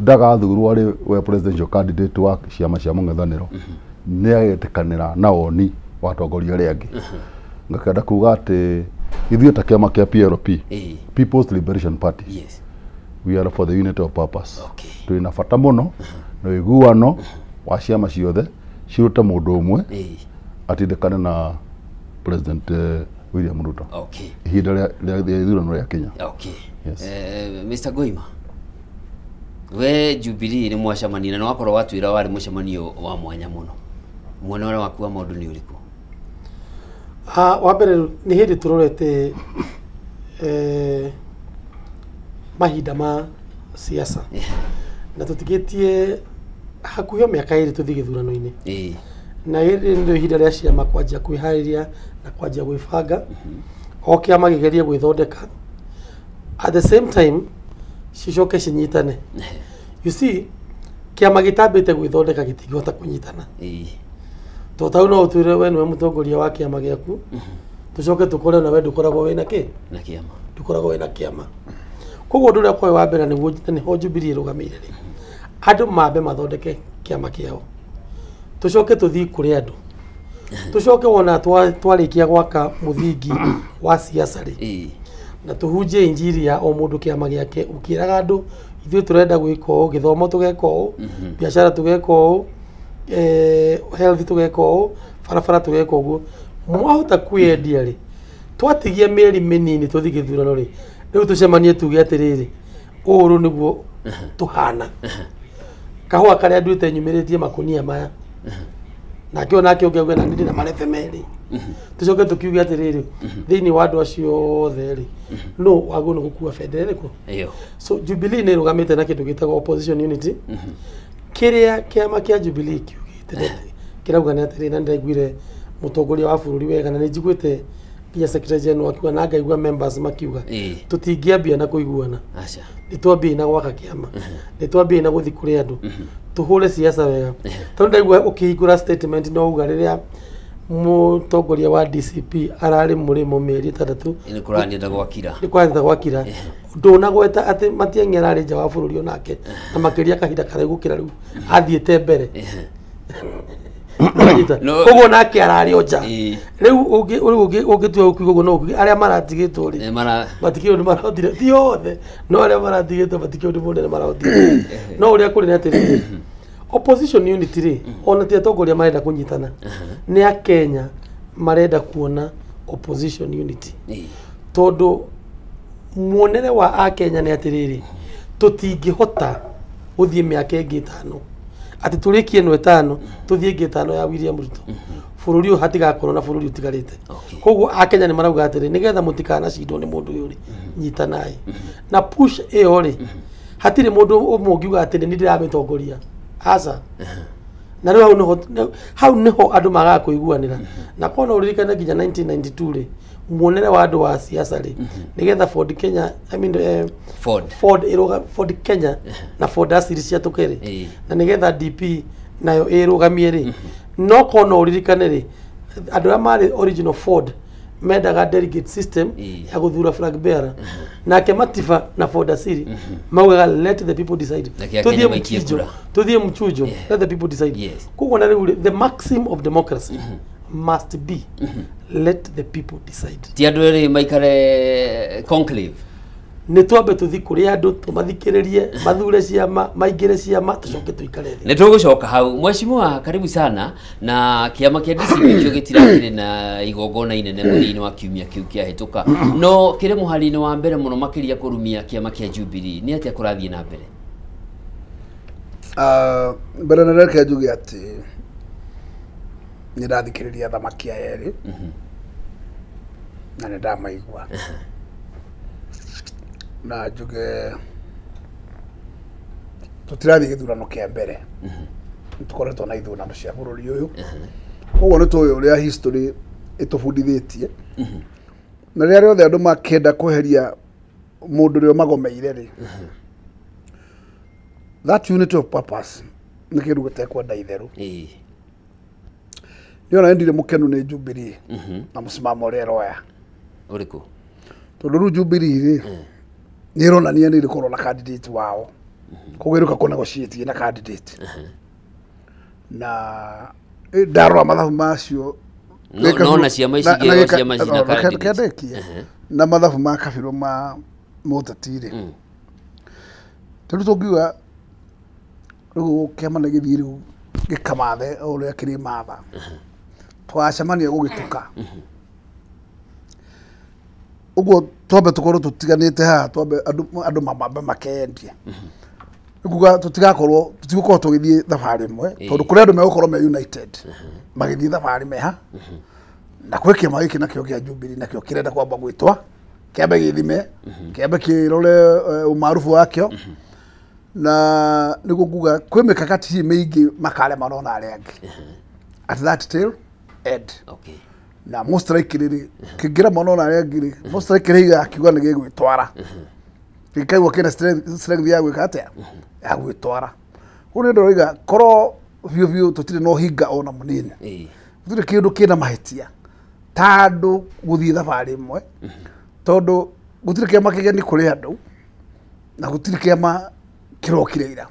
ndagathurwo arĩ we presidential candidate wa ciama cia mũng'ethanĩro, nĩ agetĩkanĩra na woni wa atongoria arĩa angĩ. Ngakĩenda kuga atĩ ithuĩ ta kĩama kĩa PLP, People's Liberation Party, we are for the unity of purpose. Twĩna bata mũno na ũiguano wa ciama ciothe cirute mũndũ ũmwe atindĩkane na President William Ruto ihinda rĩa ithurano rĩa Kenya. Yes. Mr. Goima, we Jubilee nĩ mwacemania na wakorwo watwĩra warĩ mũcemanio wa mwanya mũno, mwena ũrĩa waku wa maũndũ nĩ ũrĩkũ? Wa mbere nĩ hĩndĩ tũrorete mahinda ma siasa na tũtigĩtie hakuhĩ mĩaka 2 tũthiĩ gĩthurano-inĩ, na rĩrĩ nĩrĩo ihinda rĩa ciama kwanjia kwĩharĩria na kwanjia gwĩbanga, o kĩama gĩgerie gwĩthondeka, at the same time cicoke cinyitane. You see, kĩama gĩtambĩte gwĩthondeka gĩtingĩhota kũnyitana, tondũ tau no ũtwĩre we nĩwe mũtongoria wa kĩama gĩaku, tũcoke tũkore na we ndũkoragwo wĩna kĩ na kĩama, ndũkoragwo wĩna kĩama. Koguo ũndũ ũrĩa ũkoragwo wa mbere nĩguo nĩho Jubilee ĩrũgamĩire rĩ, andũ mambe mathondeke kĩama kĩao, tũcoke tũthiĩ kũrĩ andũ, tũcoke wona twarĩkia gwaka mũthingi wa siasa rĩ, na tũhunjie injiri ya o mũndũ kĩama gĩake, ũkĩraga andũ ithuĩ tũrenda gwĩka ũũ, gĩthomo tũgeka ũũ, biacara tũgeka ũũ, health tũgeka ũũ, barabara tũgeka ũguo. Mwahota kwĩyendia rĩ, twatigia mĩeri mĩnini tũthiĩ gĩthurano rĩ, rĩu tũcemanie tuge atĩrĩrĩ, ũũ nĩguo tũhana, kahũa karĩa nduĩte nyumĩrĩtie makũnia maya, nake onake ũngĩ auge na niĩ ndĩna marebe merĩ, tũcoke tũkiuge atĩrĩrĩ, thĩinĩ wa andũ acio othe rĩ, no wagĩrĩirwo nĩ gũkua bendera ĩrĩkũ? So Jubilee nĩ ĩrũgamĩte na kĩndũ gĩtagwo opposition unity, kĩrĩa kĩama kĩa Jubilee kiugĩte kĩrauga nĩ atĩrĩrĩ, na nĩndaiguire mũtongoria wa bũrũri wega, na nĩ njiguĩte nginya secretary general akiuga na ngaigua members makiuga tũtingĩambia na kũiguana, nĩ twambie na gwaka kĩama, nĩ twambie na gũthiĩ kũrĩ andũ, tũhũre siasa wega. Tondũ ndaigua ũkĩhingũra statement no uga rĩrĩa mũtongoria wa DCP ararĩ mũrĩmo mĩeri 6 nĩ kũranĩta gwakira, nĩ kũranĩta gwakira, ndũnagweta atĩ Matiang'i ararĩ nja wa bũrũri onake, na makĩria kahinda karaihu gũkĩra rĩu athiĩte mbere. Koguo nake ararĩ o nja. Rĩu ũngĩtua ũkiuga ũguo no ũkiuge arĩa maratigĩtwo rĩ, matikĩũĩ nĩ marahotire, ti othe, no arĩa maratigĩtwo matikĩũĩ nĩ mũnene marahotire. No ũrĩa kũrĩ nĩ atĩrĩrĩ, opposition unity rĩ, ona ti atongoria marenda kũnyitana, nĩ Akenya marenda kuona opposition unity, tondũ muonere wa Akenya nĩ atĩrĩrĩ, tũtingĩhota gũthiĩ mĩaka ĩngĩ 5 Atĩ tũrĩkie ĩno ĩtano, tũthiĩ ĩngĩ ĩtano ya William Ruto, bũrũri ũyũ hatigakorwo na bũrũri ũtigarĩte. Koguo akenya nĩ marauga atĩrĩ, nĩgetha mũtikanacindwo nĩ mũndũ ũyũ rĩ, nyitanai na push ĩyo rĩ. Hatirĩ mũndũ ũmwe ũngiuga atĩ nĩ niĩ ndĩramĩtongoria, aca. Na rĩu hau nĩho andũ magaga kũiguanĩra. Na kona ũririkane nginya 1992 rĩ, muonere wa andũ wa siasa rĩ, nĩgetha Ford Kenya, I mean, Ford. Ford ĩrũga, Ford Kenya na Ford Asili ciatũke rĩ, na nĩgetha DP nayo ĩrũgamie rĩ. No kona ũririkane rĩ, andũ arĩa marĩ original Ford mendaga delegate system ya gũthura flag bearer, nake Matiba na Ford Asili maugaga, "Let the people decide." Nake Akenya Tuthiĩ maikie mchujo, kura. tuthiĩ mchujo, let the people decide. Koguo na rĩu rĩ, the maxim of democracy must be let the people decide. Ti andũ erĩ maikare conclave. Nĩ twambe tũthi kũrĩ andũ, tũmathikĩrĩrie, mathure ciama, maingĩre ciama, tũcoke tũikare thĩ. Nĩ tũgũcoka hau. Mheshimiwa, karibu sana. Na kĩama kĩa DCP kĩo gĩtirakĩrĩ na igongona inene mũthia-inĩ wa kiumia kĩu kĩahĩtũka, no kĩrĩ mũhari-inĩ wa mbere mũno makĩria kũrumia kĩama kĩa Jubilee. Nĩ atĩa kũrathiĩ na mbere? Ah, mbere na reke njuge atĩ nĩ ndathikĩrĩria athamaki aya erĩ na nĩ ndamaigua, na njuge tũtirathiĩ gĩthurano kĩa mbere. Nĩ tũkoretwo na ithurano cia bũrũri ũyũ, koguo nĩ tũĩ ũrĩa history ĩtũbundithĩtie. Na rĩrĩa rĩothe andũ makĩenda kweheria mũndũ ũrĩa magomeire rĩ, that unity of purpose nĩ kĩndũ gĩtekwenda itherũ. Nĩ ona ndirĩ mũkenu nĩ Jubilee na mũsimamo ũrĩa ĩroya. Ũrĩkũ? Tondũ rĩu Jubilee rĩ, nĩ ĩronania nĩ ĩrĩkorwo na candidate wao, koguo ĩrĩũka kũ negotiate na candidate. Na ndarora mathabu macio, No na ciama ici ingĩ, o ciama cina candidate. Kendekie na mathabu ma kabirũ ma mũteti rĩ, tondũ tũngiuga rĩu kĩama nĩ gĩthiĩ rĩu gĩkamathe o ũrĩa kĩrĩmatha, twacemania gũgĩtuka ũguo, twambe tũkorwo tũtiganĩte haha, twambe andũ mamambe makendie. Nĩ kuga tũtigakorwo, tũtigũkorwo tũgĩthiĩ thabarĩ ĩmwe, tondũ kũrĩ andũ megũkorwo me united magĩthiĩ thabarĩ meha. Na kwĩ kĩama gĩkĩ nakĩo kĩa Jubilee nakĩo kĩrenda kwamba gwĩtwa, kĩambe gĩthime, kĩambe kĩrore umaarufu wakĩo. Na nĩguo nguga kwĩ mĩkakati hihi mĩingĩ makarema na arĩa angĩ at that tail end. Na most likely rĩ, kĩngĩremwo na arĩa angĩ rĩ, most likely gĩgakiuga nĩ gĩgwĩtwara, gĩkaigua kĩna strength ya gwĩka atĩa, ya gwĩtwara. Koguo nĩ ndĩroiga korwo biũ biũ tũtirĩ na ũhinga ona mũnini, gũtirĩ kĩndũ kĩna mahĩtia ta andũ gũthiĩ thabarĩ ĩmwe, tondũ gũtirĩ kĩama kĩgeni kũrĩ andũ na gũtirĩ kĩama kĩrokire ira.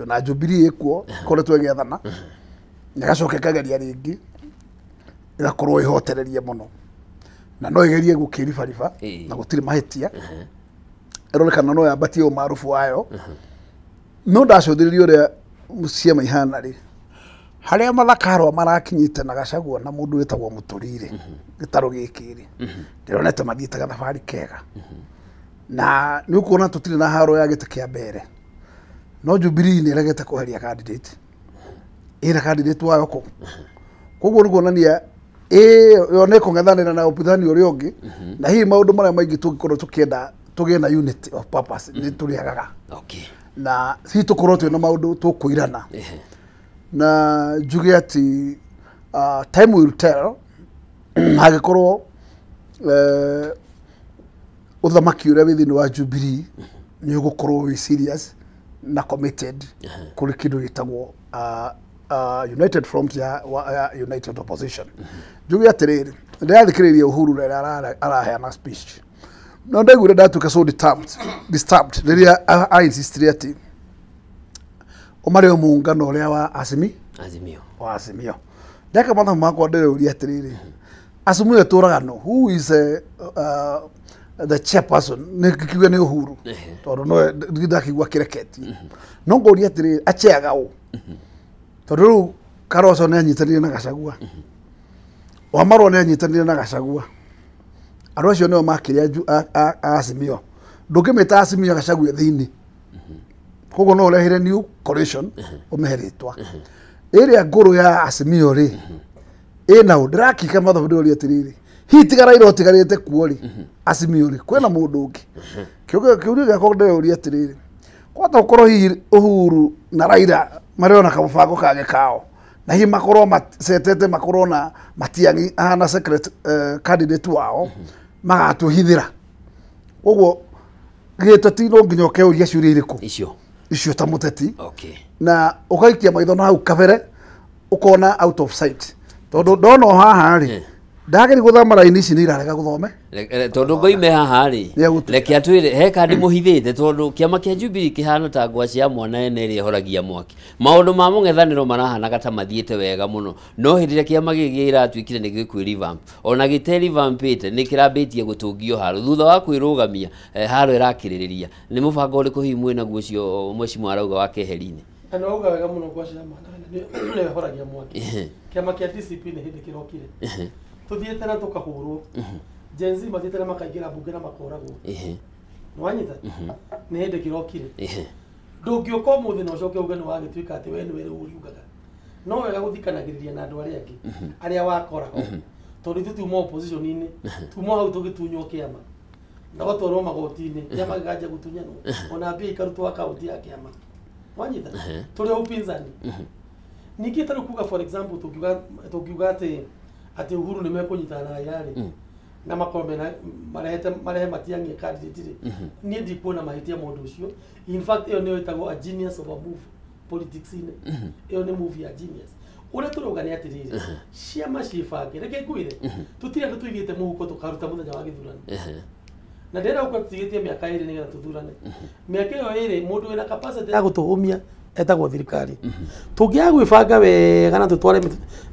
Na Jubilee ĩkuo, ĩkoretwo ĩgĩathana na ĩgacoka ĩkageria rĩngĩ, ĩgakorwo ĩhotererie mũno, na no ĩgerie gũkĩribariba na gũtirĩ mahĩtia. Ĩronekana no yambatie ũmarubu wayo, no ndacũthĩrĩria ũrĩa ciama ihana rĩ, harĩa mathakarwa marakinyĩte na Gachagua na mũndũ wĩtagwo Mũtũri rĩ, gĩtarũ gĩkĩ rĩ, ndĩronete mathiĩte gathabarĩ kega. Na nĩ ũkuona tũtirĩ na haro ya gĩtĩ kĩa mbere, no Jubilee nĩ ĩregete kweheria candidate, ĩna candidate wayo kũ. Koguo nĩ kuonania ĩyo nĩ ĩkũng'ethanĩra na ũpinzani ũrĩa ũngĩ. Na hihi maũndũ marĩa maingĩ tũngĩkorwo tũkĩenda tũgĩe na unity of purpose nĩ tũrĩagaga, na hihi tũkorwo twĩna maũndũ tũkũirana. Na njuge atĩ time will tell hangĩkorwo ũthamaki ũrĩa wĩ thĩinĩ wa Jubilee nĩ ũgũkorwo wĩ serious na committed kũrĩ kĩndũ gĩtagwo united front ya united opposition. Njuge atĩrĩrĩ, ndĩrathikĩrĩria Uhuru rĩrĩa araheana speech, no ndaiguire ndatuĩka so disturbed rĩrĩa a-insistire atĩ ũmarĩ o muungano ũrĩa wa Azimi Azimio. Wa Azimio. Ndeka mathabu makwa, ndĩreuria atĩrĩrĩ, Azimio ĩtũraga no who is the chairperson? Nĩ kiuge nĩ Uhuru, tondũ no ndakigua kĩreketie. No ngũria atĩrĩrĩ, acheaga ũ? Tondũ rĩu Karoco nĩ anyitanĩire na Gachagua, Wamarwa nĩ anyitanĩire na Gachagua, andũ acio nĩo makĩrĩ a Azimio. Ndũngĩmĩta Azimio Gachagua thĩinĩ. Koguo no ũrehere new coalition ũmĩhe rĩtwa. Ĩrĩa ngũrũ ya Azimio rĩ ĩna ũ ndĩrakika mathomo ndĩroria atĩrĩrĩ, hihi tiga Raila ũtigarĩte kuo rĩ, Azimio rĩ kwĩna mũndũ ũngĩ? Kĩũria gĩakwa ndĩroria atĩrĩrĩ, kwata gũkorwo hihi Uhuru na Raila marĩ ona kamũbango kangĩ kao, na hihi makorwo macetete makorwo na Matiang'i ahana secret candidate wao magatũhithĩra. Koguo gĩteti no nginya ũkeuria ciũria irĩkũ icio ta mũteti, na ũgaikia maitho na hau kabere ũkona out of sight, tondũ ndona o haha rĩ ndageri gũthoma raini ici nĩ irarega gũthome. Tondũ ngoime haha rĩ, reke atwĩre he kandi mũhithĩte, tondũ kĩama kĩa Jubilee kĩhana ta ngwaci ya mwana ene ĩrĩa ĩhoragia mwaki. Maũndũ ma mũng'ethanĩro marahanaga ta mathiĩte wega mũno, no hĩndĩ ĩrĩa kĩama gĩkĩ gĩratuĩkire nĩ gĩkwĩ revamp, ona gĩte revampĩte nĩ kĩrambĩtie gũtũngio haro thutha wa kwĩrũgamia, haro ĩrakĩrĩrĩria. Nĩ mũbango ũrĩkũ hihi mwĩnaguo ũcio mheshimiwa arauga wa keheri-inĩ? Na nĩ wauga wega mũno, ngwaci ya mwana nĩ ĩhoragia mwaki. Kĩama kĩa DCP nĩ hĩndĩ kĩrokire, tuthiĩte na tũkahũrwo, Gen Z mathiĩte na makaingĩra mbunge na makoragwo. Nĩwanyita? Nĩ hĩndĩ kĩrokire. Ndũngĩũka ũmũthĩ na ũcoke uge nĩ wagĩtuĩka atĩ we nĩwe rĩu ũriugaga. No wega gũthikanagĩrĩria na andũ arĩa angĩ arĩa wakora ho, tondũ ithuĩ tuma opposition-inĩ, tuma hau tũgĩtunywo kĩama na gũtwarwo magoti-inĩ, kĩama gĩkanjia gũtunyanwo, ona mbia ikarutwo akaunti ya kĩama. Wanyita? Tũrĩ o upinzani. Ningĩ ta rĩu kuga for example tũngiuga atĩ Uhuru nĩ mekũnyitana na Raila rĩ, na makorwo mena marehete marehe Matiang'i candidate rĩ, niĩ ndikuona mahĩtia mũndũ ũcio. In fact ĩyo nĩyo ĩtagwo a genius of a move politics-inĩ. Ĩyo nĩ move ya genius. Ũrĩa tũrauga nĩ atĩrĩrĩ, ciama ciĩbange, reke ngwĩre, tũtirĩ andũ tũigĩte mũhuko tũkaruta mũthenya wa gĩthurano. Na ndĩrenda gũkorwo tũtigĩtie mĩaka 2 nĩgetha tũthurane. Mĩaka ĩyo 2 mũndũ wĩna capacity ya gũtũhũmia etagwo thirikari. Tũngĩaga gwĩbanga wega na tũtware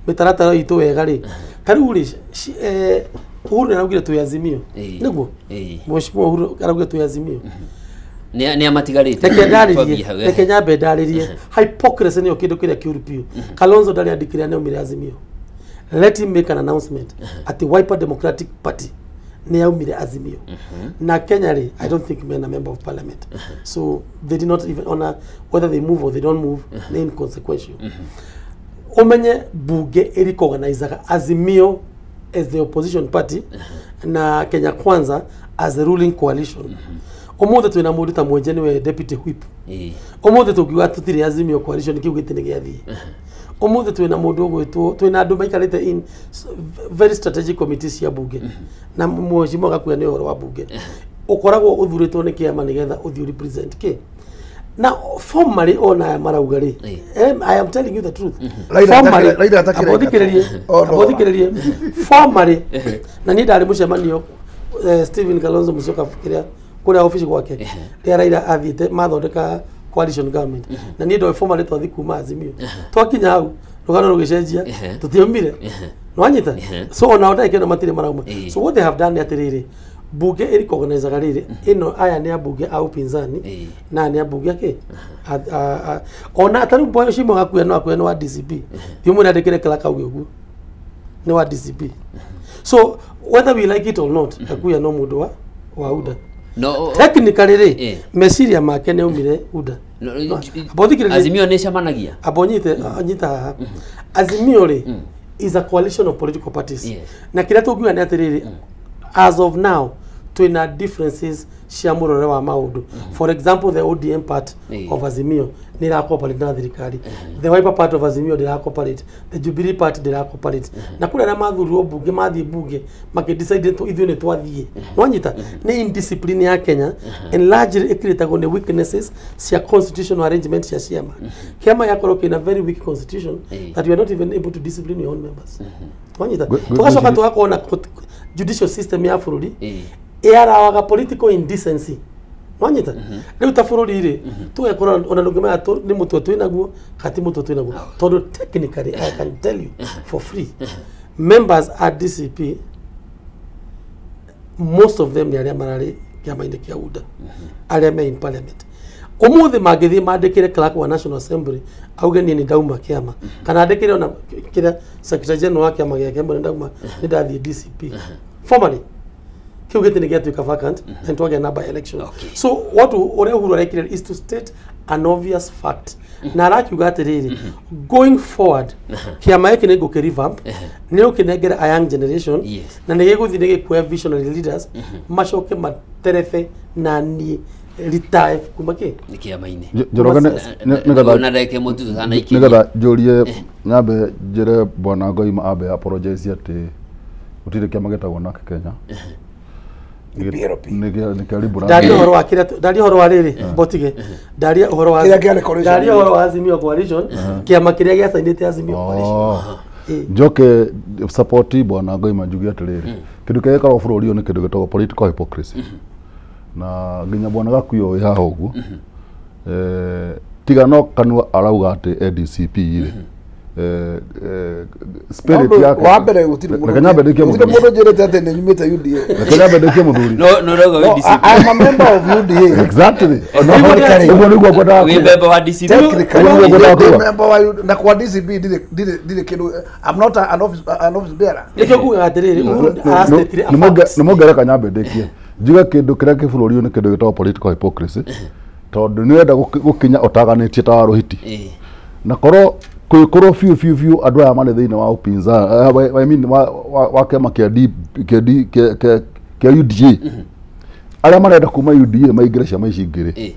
mĩtaratara itũ wega rĩ, ta rĩu rĩ, Uhuru nĩ araugire twĩ Azimio. Nĩguo? Mheshimiwa Uhuru araugire twĩ Azimio. Nĩ amatigarĩte. Reke ndarĩrie, reke nyambe ndarĩrie. Hypocrisy nĩyo kĩndũ kĩrĩa kĩũru biũ. Kalonzo ndarĩ andĩkire nĩ aumire Azimio. Let him make an announcement at the Wiper Democratic Party nĩ yaumire Azimio. Na Kenya rĩ, I don't think men are member of parliament. So they did not even honor whether they move or they don't move, nĩ inconsequential. Umenye bunge ĩrecognizaga Azimio as the opposition party na Kenya Kwanza as the ruling coalition. Ũmũthĩ twĩna mũndũ ta Mwenje nĩwe deputy whip. Ũmũthĩ tũngiuga tũtirĩ Azimio coalition kĩu gĩtĩ nĩ gĩathiĩ. Ũmũthĩ twĩna mũndũ ũgwĩtwo, twĩna andũ maikarĩte in very strategic committees cia bunge, na mheshimiwa Gakuya nĩ ũhoro wa bunge ũkoragwo ũthurĩtwo nĩ kĩama nĩgetha ũthiĩ represent kĩ na formally ona aya marauga rĩ, I am telling you the truth. Formally, abothikĩrĩrie, formally, na niĩ ndarĩ mũcemanio Stephen Kalonzo Musyoka kĩrĩa kũrĩa ofici gwake rĩrĩa Raila athiĩte mathondeka coalition government, na niĩ ndoĩ formally twathi kuma Azimio, twakinya hau rũgano rũgĩcenjia, tũtiaumire. Nĩwanyita? So ona ndagĩka ĩno matirĩ marauma. So what they have done nĩ atĩrĩrĩ, bunge ĩrecognizaga rĩrĩ, ĩno aya nĩ ambunge a upinzani na nĩ ambunge akĩ ona ta rĩu Mheshimiwa Gakuya no akuya nĩ wa DCP, thiĩ ũmwĩre andĩkĩre clerk auge ũguo nĩ wa DCP. So whether we like it or not, Gakuya no mũndũ wa UDA. No, technically rĩ, meciria make nĩ aumire UDA. Azimio nĩ ĩcemanagia. Abo nyita haha. Azimio rĩ is a coalition of political parties. Na kĩrĩa tũngiuga nĩ atĩrĩrĩ, as of now twĩna differences cia mũrore wa maũndũ. For example, the ODM part of Azimio nĩ ĩracooperate na thirikari, the Wiper part of Azimio ndĩracooperate, the Jubilee party ndĩracooperate, na kũrĩ arĩa mathurirwo bunge mathiĩ bunge makĩdecide ithuĩ nĩ twathiĩ. Nĩwanyita? Nĩ indiscipline ya Kenya, and largely ĩkĩrĩtagwo nĩ weaknesses cia constitutional arrangement cia ciama. Kĩama gĩakorwo kĩna very weak constitution that you are not even able to discipline your own members. Nĩwanyita? Tũgacoka tũgakorwo na judicial system ya bũrũri ĩarawaga political indecency. Nwanyita? Rĩu ta bũrũri rĩ, tũgekora ona ndũngĩmenya nĩ mũtwe twĩnaguo kana ti mũtwe twĩnaguo, tondũ technically I can tell you for free, members at DCP most of them nĩ arĩa mararĩ kĩama-inĩ kĩa UDA, arĩa me in parliament. Ũmũthĩ mangĩthiĩ mandĩkĩre clerk wa National Assembly auge niĩ nĩ ndauma kĩama, kana andĩkĩre ona kĩrĩa secretary general wa kĩama gĩake nĩ ndauma nĩ ndathiĩ DCP formally, Kĩu gĩtĩ nĩ gĩatuĩka vacant na nĩtwagĩa na by election. So what ũrĩa Uhuru arekire is to state an obvious fact, na arakiuga atĩrĩrĩ, going forward kĩama gĩkĩ nĩ ngũkĩ revamp, nĩ gũkĩnengera a young generation, na nĩ gĩgũthiĩ nĩ gĩkuoya visionary leaders macoke materebe na niĩ retire kuma kĩ nĩ kĩama-inĩ. Njoroge nĩgetha na ndagĩka ĩmwe tu tũtanaikia. Nĩgetha njũrie, nyambe njĩre bwana Ngoima ambe apologize atĩ gũtirĩ kĩama gĩtagwo NARC Kenya. Nĩ kĩa Liberal. Ndaria ũhoro wa kĩrĩa, ndaria ũhoro wa rĩrĩ botige, ndaria ũhoro wa Kĩrĩa kĩarĩ coalition. Ndaria ũhoro wa Azimio Coalition, kĩama kĩrĩa gĩacainĩte Azimio Coalition. Njoke support bwana Ngoima njuge atĩrĩrĩ, kĩndũ kĩrĩa gĩkoragwo bũrũri ũyũ nĩ kĩndũ gĩtagwo political hypocrisy, na nginya bwana Gakuyo wĩ haha ũguo, tiga no kanua arauga atĩ ADCP rĩ, spirit yake. Wa mbere gũtirĩ mũndũ Reke nyambe ndĩkie gũtirĩ mũthuri. Mũndũ njĩrĩte atĩ nĩ nyumĩte UDA. Reke nyambe ndĩkie mũthuri. No no No, I'm a member of UDA. Exactly. Ũguo nĩguo ngwendaga Wĩ kuga. member wa DCP. Technically, Ũguo nĩguo ngwendaga ndĩ kuga. member wa UDA, na kwa DCP ndirĩ kĩndũ. I'm not an office bearer. Nĩkĩo ngugaga atĩrĩrĩ, Uhuru arastatire a fact. Nĩ mũngereka nyambe ndĩkie njuge kĩndũ kĩrĩa kĩ bũrũri ũyũ nĩ kĩndũ gĩtagwo political hypocrisy, tondũ nĩ ũrenda gũkinya ũtaganĩtie ta wa rũhiti, na korwo kwĩkorwo biũ biũ biũ andũ aya marĩ thĩinĩ wa upinzani, I mean wa kĩama kĩa D kĩa D kĩa kĩa kĩa UDA, arĩa marenda kuma UDA maingĩre ciama ici ingĩ rĩ,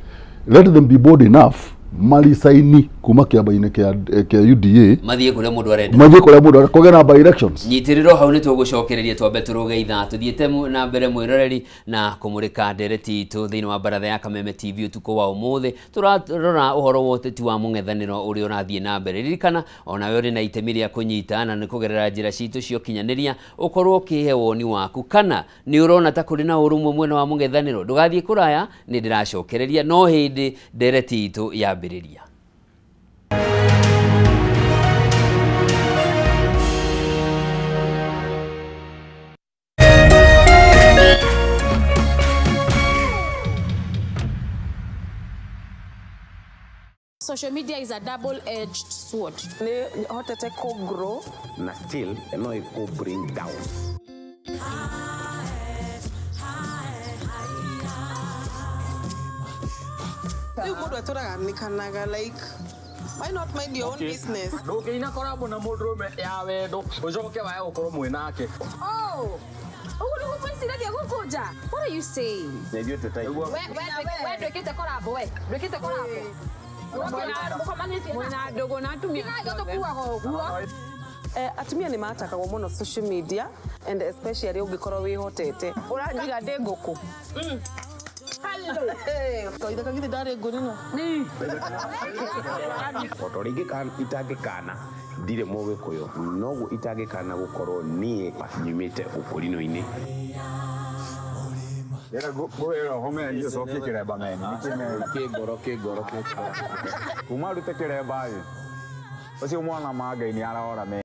let them be bold enough marisaini kuma kĩama-inĩ kĩa UDA mathiĩ kũrĩa mũndũ arenda. Mathiĩ kũrĩa mũndũ arenda, kũgĩe na by elections. Nyitĩrĩrwo hau nĩ tũgũcokereria, twambe tũrũge ithaa tũthiĩte na mbere mwĩroreri na kũmũrĩka ndereti itũ thĩinĩ wa baratha ya Kameme TV ũtukũ wa ũmũthĩ. Tũrarora ũhoro wa ũteti wa mũng'ethanĩro ũrĩa ũrathiĩ na mbere. Ririkana onawe ũrĩ na itemi rĩa kũnyita na nĩ kũgerera njĩra citũ cia ũkinyanĩria ũkorwo ũkĩhe woni waku kana nĩ ũrona ta kũrĩ na ũrũmwe mwena wa mũng'ethanĩro. Ndũgathiĩ kũraya, nĩ ndĩracokereria no hĩndĩ ndereti itũ yambĩrĩria. Social media is a double-edged sword. Nĩ hotete kũ grow na still no ĩkũ bring down. Rĩu mũndũ atũraga nĩkanaga, like, why not mind your own business? Ndũngĩina korabo na mũndũrũme ya wendo ũcoke wae gũkorwo mwĩ nake. Oh, ũguo nĩguo mwĩciragia gũkũ nja? What are you saying? Na ithuĩ tũtaigua. We ndwĩkĩte korabo, we ndwĩkĩte korabo. Mwĩna ndũgũ na atumia tũkuaga ũguo. Atumia nĩ matakagwo mũno social media, and especially ũngĩkorwo wĩhotete. Ũranjiga ndĩ ngũkũ. Kaitha kagithĩ ndarĩ ngũnino. O ta ũrĩa itangĩkana ndirĩ mũgĩkũyũ, noguo itangĩkana gũkorwo niĩ nyumĩte ũkũrinũ-inĩ. Ndĩrenda ngũwĩra ũhome ũcokie kĩremba meni. Kĩngoro kĩngoro kĩngoro. Kuma rute kĩremba ĩ, ũcio mwana ma Ngai nĩ arora meni.